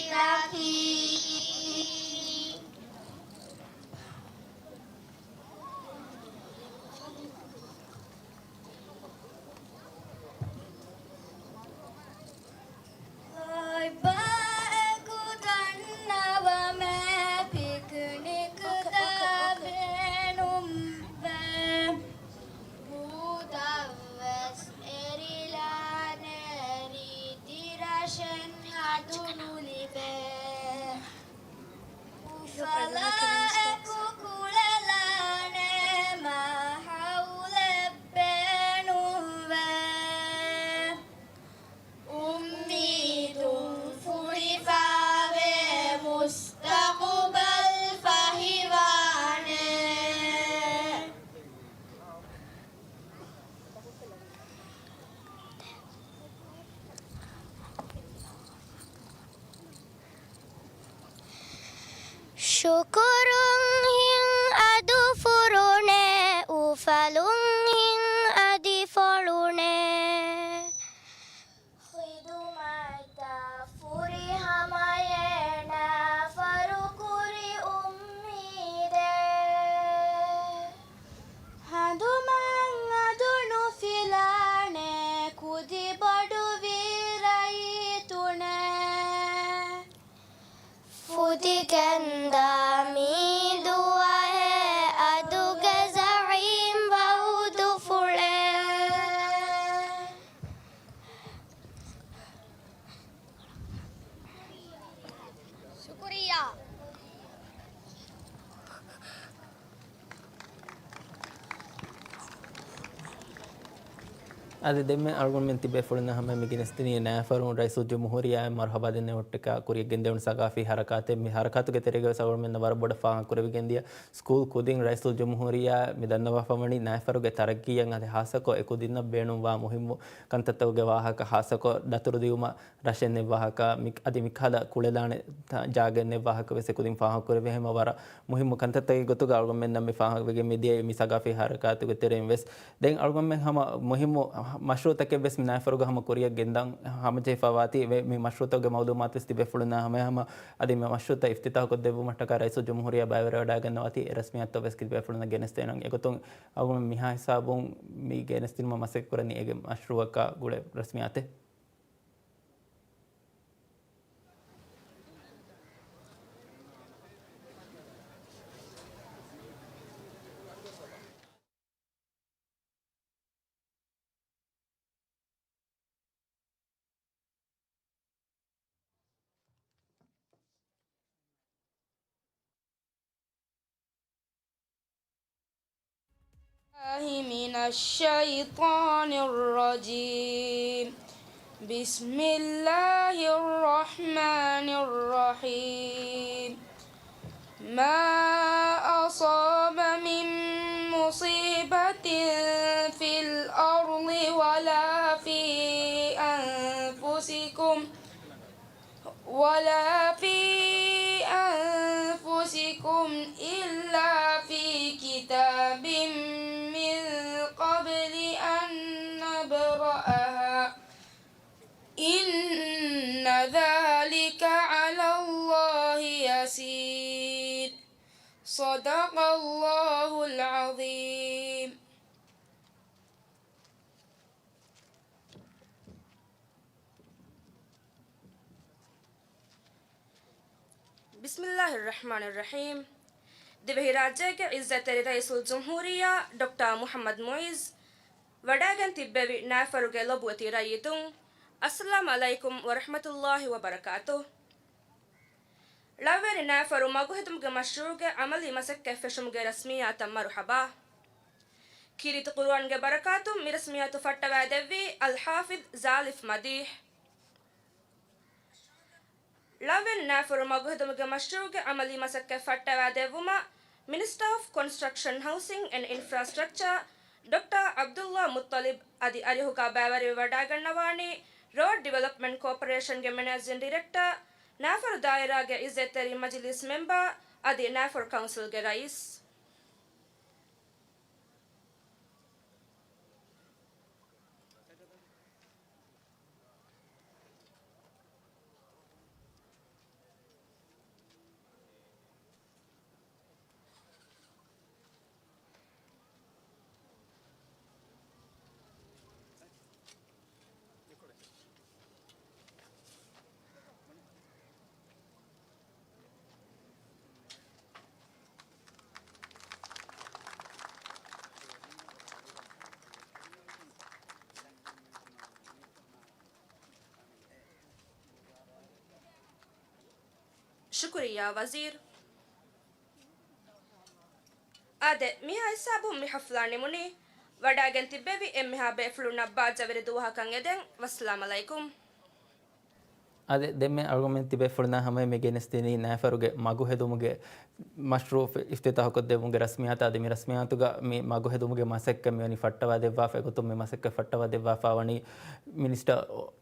ލޯތްބާއެކު ދަންނަވަމޭ ޕިކްނިކްތައް ބޭނުންވޭ. ހޫދަށްވެސް އެރިލާނެ ރީތި ރަށެއް ހަދުނުލިބޭ. އުފަލާއެކު ކުޅެލާނެ މާހައުލެއް ބޭނުންވޭ. އުއްމީދުން ފުރިފާވޭ މުސްތަޤުބަލް ފަހިވާނެ. ޝުކުރުން ހިތްއަދު ފުރުނޭ، އުފަލުން ހިތްއަދި ފޮޅުނޭ. ޚިދުމަތްތައް ފުރިހަމަޔަށް އަދި ދެންމެ އަޅުގަނޑުމެން ތިބޭފުޅުންނާ ހަމަ މި ގެނެސްދިނީ ނައިފަރުން ރައީސުލްޖުމްހޫރިއްޔާއަށް މަރުޙަބާ ދެންނެވުމަށްޓަކާ ކުރިޔަށް ގެންދެވުނު ސަގާފީ ޙަރަކާތެއް. މި ޙަރަކާތުގެ ތެރޭގަވެސް އަޅުގަނޑުމެންނަށް ވަރަށް ބޮޑަށް ފާހަގަކުރެވިގެންދިޔަ ސްކޫލް ކުދިން ރައީސުލްޖުމްހޫރިއްޔާ މި ދަންނަވާފަ ވަނީ ނައިފަރުގެ ތަރައްގީއަށް އަދި ހާއްސަކޮށް އެ ކުދިންނަށް ބޭނުންވާ މުހިއްމު ކަންތައްތަކުގެ ވާހަކަ ހާއްސަކޮށް ދަތުރުދިއުމަށް ރަށެއް ނެއްވާހަކަ، މި، އަދި މިކަހަލަ ކުޅެލާނެ ތަ-، ޖާގައެއް ނެއްވާހަކަ ވެސް އެކުދިން ފާހަގަކުރެވޭ ހަމަ ވަރަށް މުހިއްމު ކަންތައްތަކެއް ގޮތުގަ އަޅުގަނޑުމެންނަށް މި ފާހަގަވެގެން މިދިޔައީ. މި ސަގާފީ ހަރަކާތުގެ ތެރެއިން ވެސް ދެން އަޅުގަނޑުމެން ހަމަ މުހިއްމު މަޝްރޫޢުތަކެއް ވެސް މި ނައިފަރުގަ ހަމަ ކުރިޔަށް ގެންދަން ހަމަޖެހިފަވާތީ. މި، މި މަޝްރޫޢުތަކުގެ މައުލޫމާތު ވެސް ތިބޭފުޅުންނާ ހަމަޔަށް ހަމަ އަދި މި މަޝްރޫޢުތައް އިފްތިތާޙުކޮށްދެއްވުމަށްޓަކާ ރައީސުލްޖުމްހޫރިއްޔާ ބައިވެރިވެވަޑައިގަންނަވާތީ. އެ ރަސްމިއްޔާތުތައް ވެސް ތިބޭފުޅުންނަށް ގެނެސްދޭނަން. އެގޮތުން އަޅުގަނޑު މިހާ ހިސާބުން މި ގެނެސްދިނުމަށް މަސައްކަތްކުރަނީ އޭގެ މަޝްރޫޢަކާ ގުޅޭ ރަސްމިއްޔާތެއް. الله من الشيطان الرجيم. بسم الله الرحمن الرحيم. ما أصاب من مصيبة في الأرض ولا في أنفسكم ولا في أنفسكم إلا في كتاب من قبل أن نبرأها إن ذلك على الله يسير. صدق الله العظيم. ބިސްމިއްލާހިއްރަޙްމާނިއްރަޙީމް. ދިވެހިރާއްޖޭގެ ޢިއްޒަތްތެރި ރައީސުލްޖުމްހޫރިއްޔާ ޑޮކްޓަރ މުޙައްމަދު މުޢިއްޒު ވަޑައިގެން ތިއްބެވި ނައިފަރުގެ ލޮބުވެތި ރައްޔިތުން، އައްސަލާމް ޢަލައިކުމް ވަރަޙްމަތުﷲި ވަބަރަކާތުހު. ޅަވިވެރި ނައިފަރު މަގުހެދުމުގެ މަޝްރޫޢުގެ ޢަމަލީ މަސައްކަތް ފެށުމުގެ ރަސްމިއްޔާތަށް މަރުޙަބާ. ކީރިތި ޤުރުއާންގެ ބަރަކާތުން މި ރަސްމިއްޔާތު ފައްޓަވައިދެއްވީ އަލްޙާފިޡް ޒާލިފް މަދީޙް. ޅަވިވެރި ނައިފަރު މަގުހެދުމުގެ މަޝްރޫޢުގެ ޢަމަލީ މަސައްކަތް ފައްޓަވައިދެއްވުމަށް މިނިސްޓަރ އޮފް ކޮންސްޓްރަކްޝަން، ހައުސިން އެންޑް އިންފްރާސްޓްރަކްޗާ ޑޮކްޓަރ ޢަބްދުﷲ މުއްޠަލިބް އަދި އަރިހުގަ ބައިވެރިވެވަޑައިގަންނަވާނީ ރޯޑް ޑިވެލޮޕްމަންޓް ކޯޕަރޭޝަންގެ މެނޭޖިން ޑިރެކްޓަރ ނައިފަރު ދާއިރާގެ ޢިއްޒަތްތެރި މަޖިލީސް މެމްބަރ އަދި ނައިފަރު ކައުންސިލްގެ ރައީސް. ޝުކުރިއްޔާ ވަޒީރު. އާދެ، މިހާ ހިސާބުން މި ޙަފްލާ ނިމުނީ. ވަޑައިގެން ތިއްބެވި އެންމެހާ ބޭފުޅުންނަށް ބާއްޖަވެރި ދުވަހަކަށް އެދެން. ވައްސަލާމް ޢަލައިކުމް. އާދެ، ދެންމެ އަޅުގަނޑުމެން ތިބޭފުޅުންނާ ހަމަޔަށް މި ގެނެސްދިނީ ނައިފަރުގެ މަގު ހެދުމުގެ މަޝްރޫޢު އިފްތިތާޙުކޮށްދެއްވުމުގެ ރަސްމިއްޔާތަށް. އަދި މި ރަސްމިއްޔާތުގަ މި މަގު ހެދުމުގެ މަސައްކަތް މިވަނީ ފައްޓަވާދެއްވާފަ. އެގޮތުން މި މަސައްކަތް ފައްޓަވާދެއްވާފަ ވަނީ މިނިސްޓަރ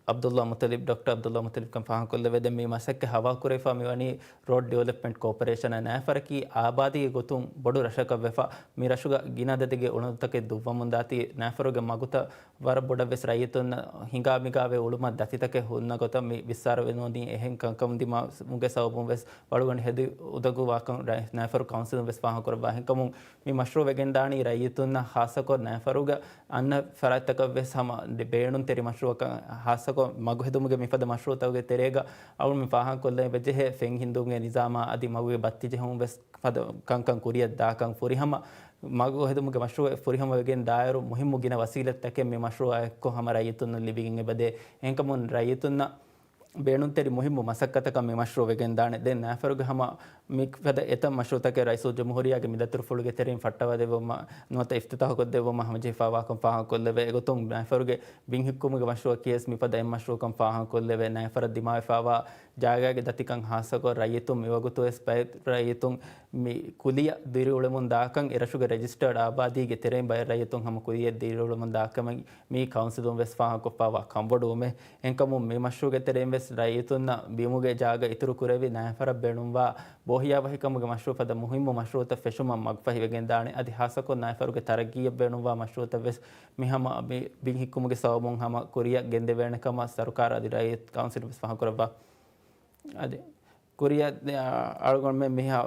ޢަބްދުﷲ މުއްޠަލިބް، ޑޮކްޓަރ ޢަބްދުﷲ މުއްޠަލިބް ކަން ފާހަގަކޮށްލެވޭ. ދެން މި މަސައްކަތް ހަވާލުކުރެވިފަ މިވަނީ ރޯޑް ޑިވެލޮޕްމަންޓް ކޯޕަރޭޝަނާ. ނައިފަރަކީ އާބާދީގެ ގޮތުން ބޮޑު ރަށަކަށް ވެފަ، މި ރަށުގަ ގިނަ އަދަދެއްގެ އުޅަނދުތަކެއް ދުއްވަމުންދާތީ، ނައިފަރުގެ މަގުތައް ވަރަށް ބޮޑަށް ވެސް ރައްޔިތުންނަށް ހިނގާ މިގާވެ އުޅުމަށް ދަތިތަކެއް ހުންނަ ގޮތަށް މި ވިއްސާރަ ވެނުވަނީ. އެހެން ކަންކަމުން ދިމާވުމުގެ ސަބަބުން ވެސް ވަޅުގަނޑު ހެދި އުނދަގޫވާކަން ނައި-، ނައިފަރު ކައުންސިލުން ވެސް ފާހަގަކުރައްވާ. އެހެންކަމުން މި މަޝްރޫޢު ވެގެންދާނީ ރައްޔިތުންނަށް ޚާއްޞަކޮށް ނައިފަރުގެ އަންނަ ފަރާތްތަކަށް ވެސް ހަމަ ބޭނުންތެރި މަޝްރޫޢަކަށް، ޚާއްޞަކޮށް މަގު ހެދުމުގެ މިފަދަ މަޝްރޫޢުތަކުގެ ތެރޭގަ އަޅުގަނޑު މި ފާހަގަކޮށްލަން އެބަޖެހޭ ފެން ހިންދުމުގެ ނިޒާމާ އަދި މަގުގެ ބައްތި ޖެހުން ވެސް ފަދަ ކަންކަން ކުރިޔަށް ދާކަން ފުރިހަމަ، މަގު ހެދުމުގެ މަޝްރޫޢެއް ފުރިހަމަ ވެގެން ދާއިރު މުހިއްމު ގިނަ ވަސީލަތްތަކެއް މި މަޝްރޫޢާ އެއްކޮށް ހަމަ ރައްޔިތުންނަށް ލިބިގެން އެބަދޭ. އެހެންކަމުން ރައްޔިތުންނަށް ބޭނުންތެރި މުހިއްމު މަސައްކަތަކަށް މި މަޝްރޫޢު ވެގެންދާނެ. ދެން ނައިފަރުގެ ހަމަ މި ފަދަ އެތައް މަޝްރޫޢުތަކެއް ރައީސުލްޖުމްހޫރިއްޔާގެ މި ދަތުރުފުޅުގެ ތެރެއިން ފައްޓަވާދެއްވުމަށް ނުވަތަ އިފްތިތާޙުކޮށްދެއްވުމަށް ހަމަޖެހިފައިވާކަން ފާހަގަކޮށްލެވޭ. އެގޮތުން ނައިފަރުގެ ބިން ހިއްކުމުގެ މަޝްރޫޢަކީވެސް މިފަދަ އެއް މަޝްރޫޢަކަން ފާހަގަކޮށްލެވޭ. ނައިފަރަށް ދިމާވެފައިވާ ޖާގާގެ ދަތިކަން ހާއްސަކޮށް ރައްޔިތުން މިވަގުތުވެސް ބައެއް ރައްޔިތުން މި ކުލިއަށް ދިރިއުޅެމުން ދާކަން އެރަށުގެ ރެޖިސްޓާޑް އާބާދީގެ ތެރެއިން ބައެއް ރައްޔިތުން ހަމަ ކުލިއަށް ދިރިއުޅެމުން ދާކަމެއް މި ކައުންސިލުން ވެސް ފާހަގަކޮށްފައިވާ ކަންބޮޑުވުމެއް. އެހެންކަމުން މި މަޝްރޫޢުގެ ތެރެއިން ވެސް ރައްޔިތުންނަށް ބިމުގެ ޖާގަ އިތުރު ކުރެވި ނައިފަރަށް ބޭނުންވާ ބޯހިޔާވަހިކަމުގެ މަޝްރޫޢުތައް ފެށުމަށް މަގުފަހިވެގެންދާނެ. އަދި ހާއްސަކޮށް ނައިފަރުގެ ތަރައްގީއަށް ބޭނުންވާ މަޝްރޫޢުތައް ވެސް މި ހަމަ ބި-، ބިން ހިއްކުމުގެ ސަބަބުން ހަމަ ކުރިއަށް ގެންދެވޭނެ ކަމަށް ސަރުކާރު އަދި ރައްޔިތު ކައުންސިލުން ވެސް ފާހަގަކުރައްވާ. އަދި ކުރިއަށް އަޅުގަނޑުމެން މިހާ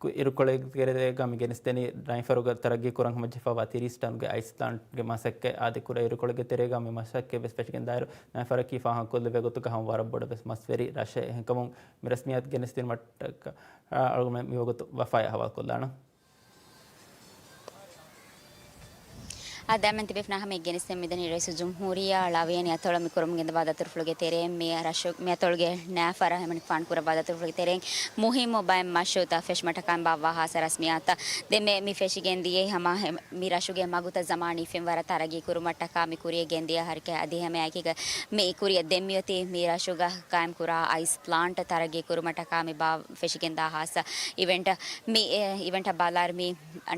ކު-، އިރުކޮޅެއްގެ ތެރޭގަ މި ގެނެސްދެނީ ނައިފަރުގަ ތަރައްގީ ކުރަން ހަމަޖެހިފައިވާ ތިރީސް ޓަނުގެ އައިސް ޕްލާންޓްގެ މަސައްކަތް. އާދެ، ކުރެ އިރުކޮޅެއްގެ ތެރޭގަ މި މަސައްކަތް ވެސް ފެށިގެންދާއިރު ނައިފަރަކީ ފާހަގަކޮށްލެވޭ ގޮތުގަ ހަމަ ވަރަށް ބޮޑަށް ވެސް މަސްވެރި ރަށެއް. އެހެންކަމުން މި ރަސްމިއްޔާތު ގެނެސްދިނުމަށްޓަކާ އަޅުގަނޑުމެން މިވަގުތު ވަފާއާ ހަވާލުކޮށްލާނަން. އާދެ، އަޅުގަނޑުމެން ތިބޭފުޅުންނާ ހަމައަށް ގެނެސްދެން މިދަނީ ރައީސުލްޖުމްހޫރިއްޔާ ޅަވިޔަނި އަތޮޅަށް މި ކުރަމުން ގެންދަވާ ދަތުރުފުޅުގެ ތެރެއިން މި ރަށު-، މި އަތޮޅުގެ ނައިފަރަށް ހަމަ ފާން ކުރައްވާ ދަތުރުފުޅުގެ ތެރެއިން މުހިއްމު ބައެއް މަޝްރޫޢުތައް ފެށުމަށްޓަކާ ބާއްވާ ހާއްސަ ރަސްމިއްޔާތުތައް. ދެން މި، މި ފެށިގެން ދިޔައީ ހަމަ ހެ-، މި ރަށުގެ މަގުތައް ޒަމާނީ ފެންވަރަށް ތަރައްގީ ކުރުމަށްޓަކާ މި ކުރިއަށް ގެންދިޔަ ހަރަކާތް. އަދި ހަމައެކީގަ މި ކުރިއަށް ދެން މިއޮތީ މި ރަށުގަ ޤާއިމްކުރާ އައިސް ޕްލާންޓް ތަރައްގީ ކުރުމަށްޓަކާ މި ބާ-، ފެށިގެންދާ ހާއްސަ އިވެންޓް. މި، އެ، އިވެންޓަށް ބަލާއިރު މި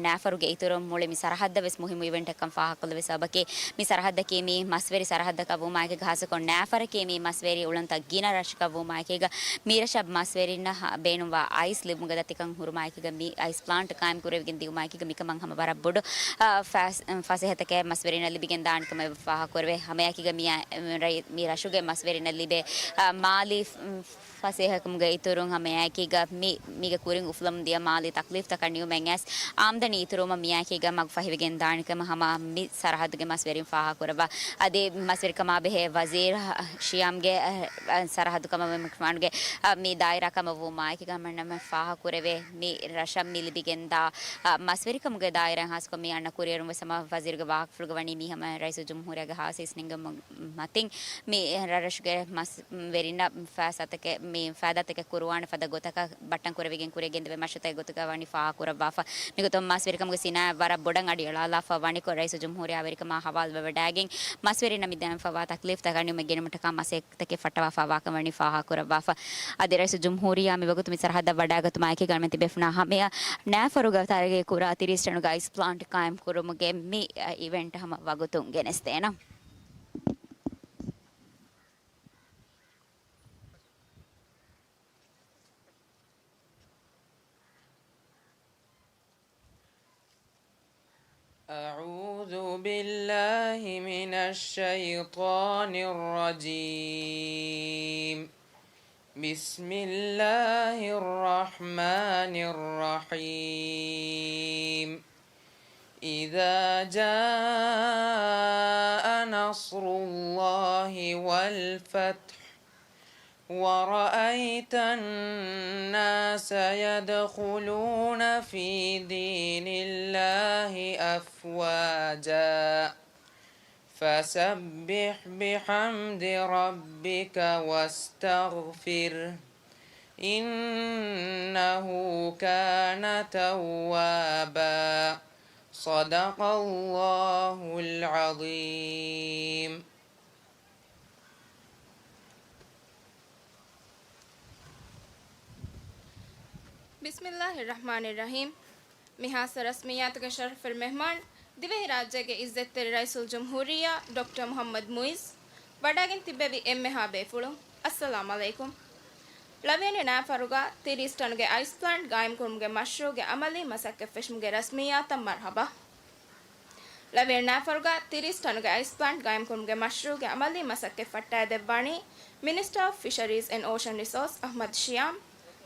ނައިފަރުގެ އިތުރުން މުޅި މި ސަރަހައްދަށް ވެސް މުހިއްމު އިވެންޓެއްކަން ފާހަގަކޮށްލެވޭ. ސަބަބަކީ މި ސަރަހައްދަކީ މި މަސްވެރި ސަރަހައްދަކަށް ވުމާއެކީގަ، ހާއްސަކޮށް ނައިފަރަކީ މި މަސްވެރި އުޅަނދުތައް ގިނަ ރަށަކަށް ވުމާއެކީގަ، މި ރަށަށް މަސްވެރިންނަށް ބޭނުންވާ އައިސް ލިބުމުގެ ދަތިކަން ހުރުމާއެކީގަ، މި އައިސް ޕްލާންޓް ޤާއިމް ކުރެވިގެން ދިޔުމާއެކީގަ، މިކަމަށް ހަމަ ވަރަށް ބޮޑު، އާ، ފަސް-، ފަސޭހަތަކެއް މަސްވެރިންނަށް ލިބިގެން ދާނެ ކަމަށް ފާހަގަކުރެވޭ. ހަމައެކީގަ މި، އާ، ރައި-، މި ރަށުގެ މަސްވެރިންނަށް ލިބޭ، އާ، މާލީ ފަސޭހަކަމުގެ އިތުރުން ހަމައެކީގަ މި، މީގެ ކުރިން އުފުލަމުން ދިޔަ މާލީ ތަކްލީފްތަކަށް ނިމުމެއް އައިސް އާމްދަނީ އިތުރުވުމަށް މިއާއެކީގަ މަގު ފަހިވެގެން ދާނެ ކަމަށް ހަމަ މި ސަރަހައްދުގެ މަސްވެރިން ފާހަގަކުރައްވާ. އަދި މަސްވެރިކަމާ ބެހޭ ވަޒީރު ޝިޔާމްގެ، އަ، ސަރަހައްދު ކަމަށް ވެ މުކުމާނުގެ، އަ، މި ދާއިރާ ކަމަށް ވުމާއެކީގަ ހަމަ ނަމަ ފާހަގަކުރެވޭ. މި ރަށަށް މި ލިބިގެންދާ، އަ، މަސްވެރިކަމުގެ ދާއިރާއިން ހާއްސަކޮށް މި އަންނަ ކުރިއެރުން ވެސް ހަމަ ވަޒީރުގެ ވާހަކަފުޅުގަ ވަނީ މީ ހަމަ ރައީސުލްޖުމްހޫރިއްޔާގެ ހާއްސަ އިސްނެންގެ މަ-، މަތިން މި ރަށުގެ މަސް ވެރިންނަށް ފައިސާތަކެއް، މި ފައިދާތަކެއް ކުރުވާނެ ފަދަ ގޮތަކަށް ބައްޓަން ކުރެވިގެން ކުރިއަށް ގެންދެވޭ މަޝްރޫޢުތަކެއް ގޮތުގަ ވަނީ ފާހަގަކުރައްވާފަ. މިގޮތުން މަސްވެރިކަމުގެ ސިނާއަތް ވަރަށް ބޮޑަށް އަޑި އަޅާލާފަ ވަނިކޮށް، ރައީސުލްޖުމްހޫރިއްޔާ ވެރިކަމާ ހަވާލުވެވަޑައިގެން، މަސްވެރިންނަށް މި ދެވެން ފައިވާ ތަކްލީފްތަކަށް ނިމުމެއް ގެނުމަށްޓަކާ މަސައްކަތްތަކެއް ފައްޓަވާފައިވާކަން ވަނީ ފާހަގަކުރައްވާފަ. އަދި ރައީސުލްޖުމްހޫރިއްޔާ މިވަގުތު މި ސަރަހައްދަށް ވަޑައިގަތުމާއެކީގަ އަޅުމެން ތިބޭފުޅުންނާ ހަމަޔަށް ނައިފަރުގަ ތަރައްގީ ކުރާ ތިރީސް ޓަނުގެ އައިސް ޕްލާންޓް ޤާއިމް ކުރުމުގެ މި އިވެންޓް ހަމަ ވަގުތުން ގެނެސްދޭނަން. أعوذ بالله من الشيطان الرجيم. بسم الله الرحمن الرحيم. إذا جاء نصر الله والفتح ورأيت الناس يدخلون في دين الله أفواجا فسبح بحمد ربك واستغفره إنه كان توابا. صدق الله العظيم. بسم الله الرحمن الرحيم. މި ހާއްސަ ރަސްމިއްޔާތުގެ ޝަރަފުވެރި މެހްމާން، ދިވެހިރާއްޖޭގެ އިއްޒަތްތެރި ރައީސުލްޖުމްހޫރިއްޔާ ޑޮކްޓަރ މުޙައްމަދު މުޢިއްޒު، ވަޑައިގެން ތިއްބެވި އެންމެހާ ބޭފުޅުން، އައްސަލާމް ޢަލައިކުމް. ޅަވިޔަނި ނައިފަރުގަ ތިރީސް ޓަނުގެ އައިސް ޕްލާންޓް ގާއިމްކުރުމުގެ މަޝްރޫޢުގެ ޢަމަލީ މަސައްކަތް ފެށުމުގެ ރަސްމިއްޔާތަށް މަރުޙަބާ. ޅަވިޔަނި ނައިފަރުގަ ތިރީސް ޓަނުގެ އައިސް ޕްލާންޓް ގާއިމްކުރުމުގެ މަޝްރޫޢުގެ ޢަމަލީ މަސައްކަތް ފައްޓައިދެއްވާނީ މިނިސްޓަރ އޮފް ފިޝަރީޒް އެންޑް އޯޝަން ރިސޯސް އަޙްމަދު ޝިޔާމް،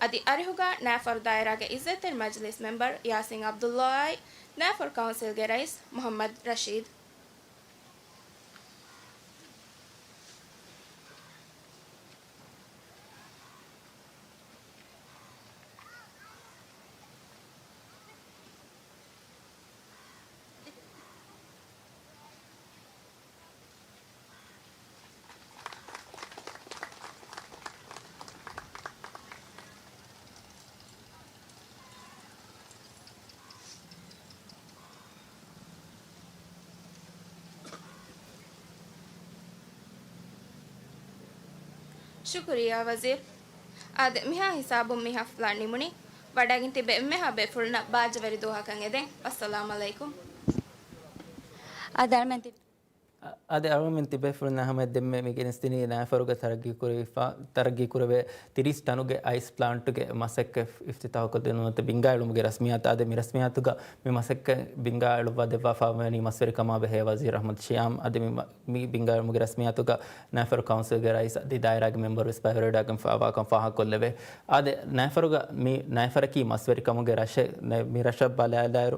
އަދި އަރިހުގަ ނައިފަރު ދާއިރާގެ އިއްޒަތްތެރި މަޖިލީސް މެމްބަރު ޔާސިން ޢަބްދުﷲ އާއި ނައިފަރު ކައުންސިލްގެ ރައީސް މުޙައްމަދު ރަޝީދު. ޝުކުރިއްޔާ ވަޒީރު. އާދެ، މިހާ ހިސާބުން މި ހަފްލާ ނިމުނީ. ވަޑައިގެން ތިބޭ އެންމެހާ ބޭފުޅުންނަށް ބާއްޖަވެރި ދުވަހަކަށް އެދެން. އައްސަލާމް ޢަލައިކުމް. އާދެ، އަޅުމެން ތި- އަ-، އާދެ، އަޅުމެން ތިބޭފުޅުންނާ ހަމަ ދެންމެ މި ގެނެސްދިނީ ނާފަރުގަ ތަރައްގީ ކުރެވިފަ-، ތަރައްގީ ކުރެވޭ ތިރީސް ޓަނުގެ އައިސް ޕްލާންޓުގެ މަސައްކަތް އިފްތިތާހު ކޮށްދިނުމަށް ބިންގާ އިލުމުގެ ރަސްމިއްޔާތު. އާދެ، މި ރަސްމިއްޔާތުގަ މި މަސައްކަތް ބިންގާ އެޅުއްވާ ދެއްވާފަ ވަނީ މަސްވެރިކަމާ ބެހޭ ވަޒީރު އަޙްމަދު ޝިޔާމް. އަދި މި މަ-، މި ބިންގާ އިލުމުގެ ރަސްމިއްޔާތުގަ ނާފަރު ކައުންސިލްގެ ރައީސް އަދި ދާއިރާގެ މެމްބަރު ވެސް ބައިވެރިވެވަޑައިގެންފަ-، ވާކަން ފާހަގަކޮށްލެވޭ. އާދެ، ނާފަރުގަ މި ނާފަރަކީ މަސްވެރިކަމުގެ ރަށެއް. ނަ-، މި ރަށަށް ބަލާލާއިރު،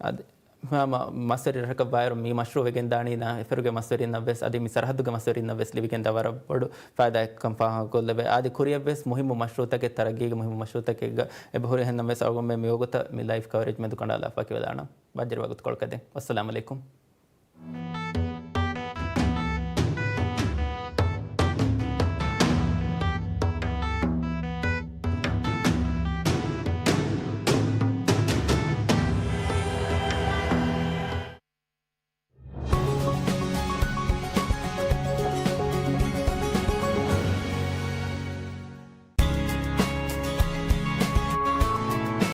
އާދެ، ހަމަ މަސްވެރި ރަށަކަށް ވާއިރު މި މަޝްރޫޢު ވެގެން ދާނީ ނާފަރުގެ މަސްވެރިންނަށް ވެސް އަދި މި ސަރަހައްދުގެ މަސްވެރިންނަށް ވެސް ލިބިގެންދާ ވަރަށް ބޮޑު ފައިދާއެއްކަން ފާހަގަކޮށްލެވޭ. އާދެ، ކުރިއަށް ވެސް މުހިއްމު މަޝްރޫޢުތަކެއް، ތަރައްގީގެ މުހިއްމު މަޝްރޫޢުތަކެއްގަ އެބަހުރި. އެހެންނަމަވެސް އަޅުގަނޑުމެން މިވަގުތަށް މި ލައިވް ކަވަރޭޖް މެދު ކަނޑާލާފަ ކިބަލާނަން. ބައްޖަވެރި ވަގުތުކޮޅަކަށް ދެން. ވައްސަލާމް ޢަލައިކުމް.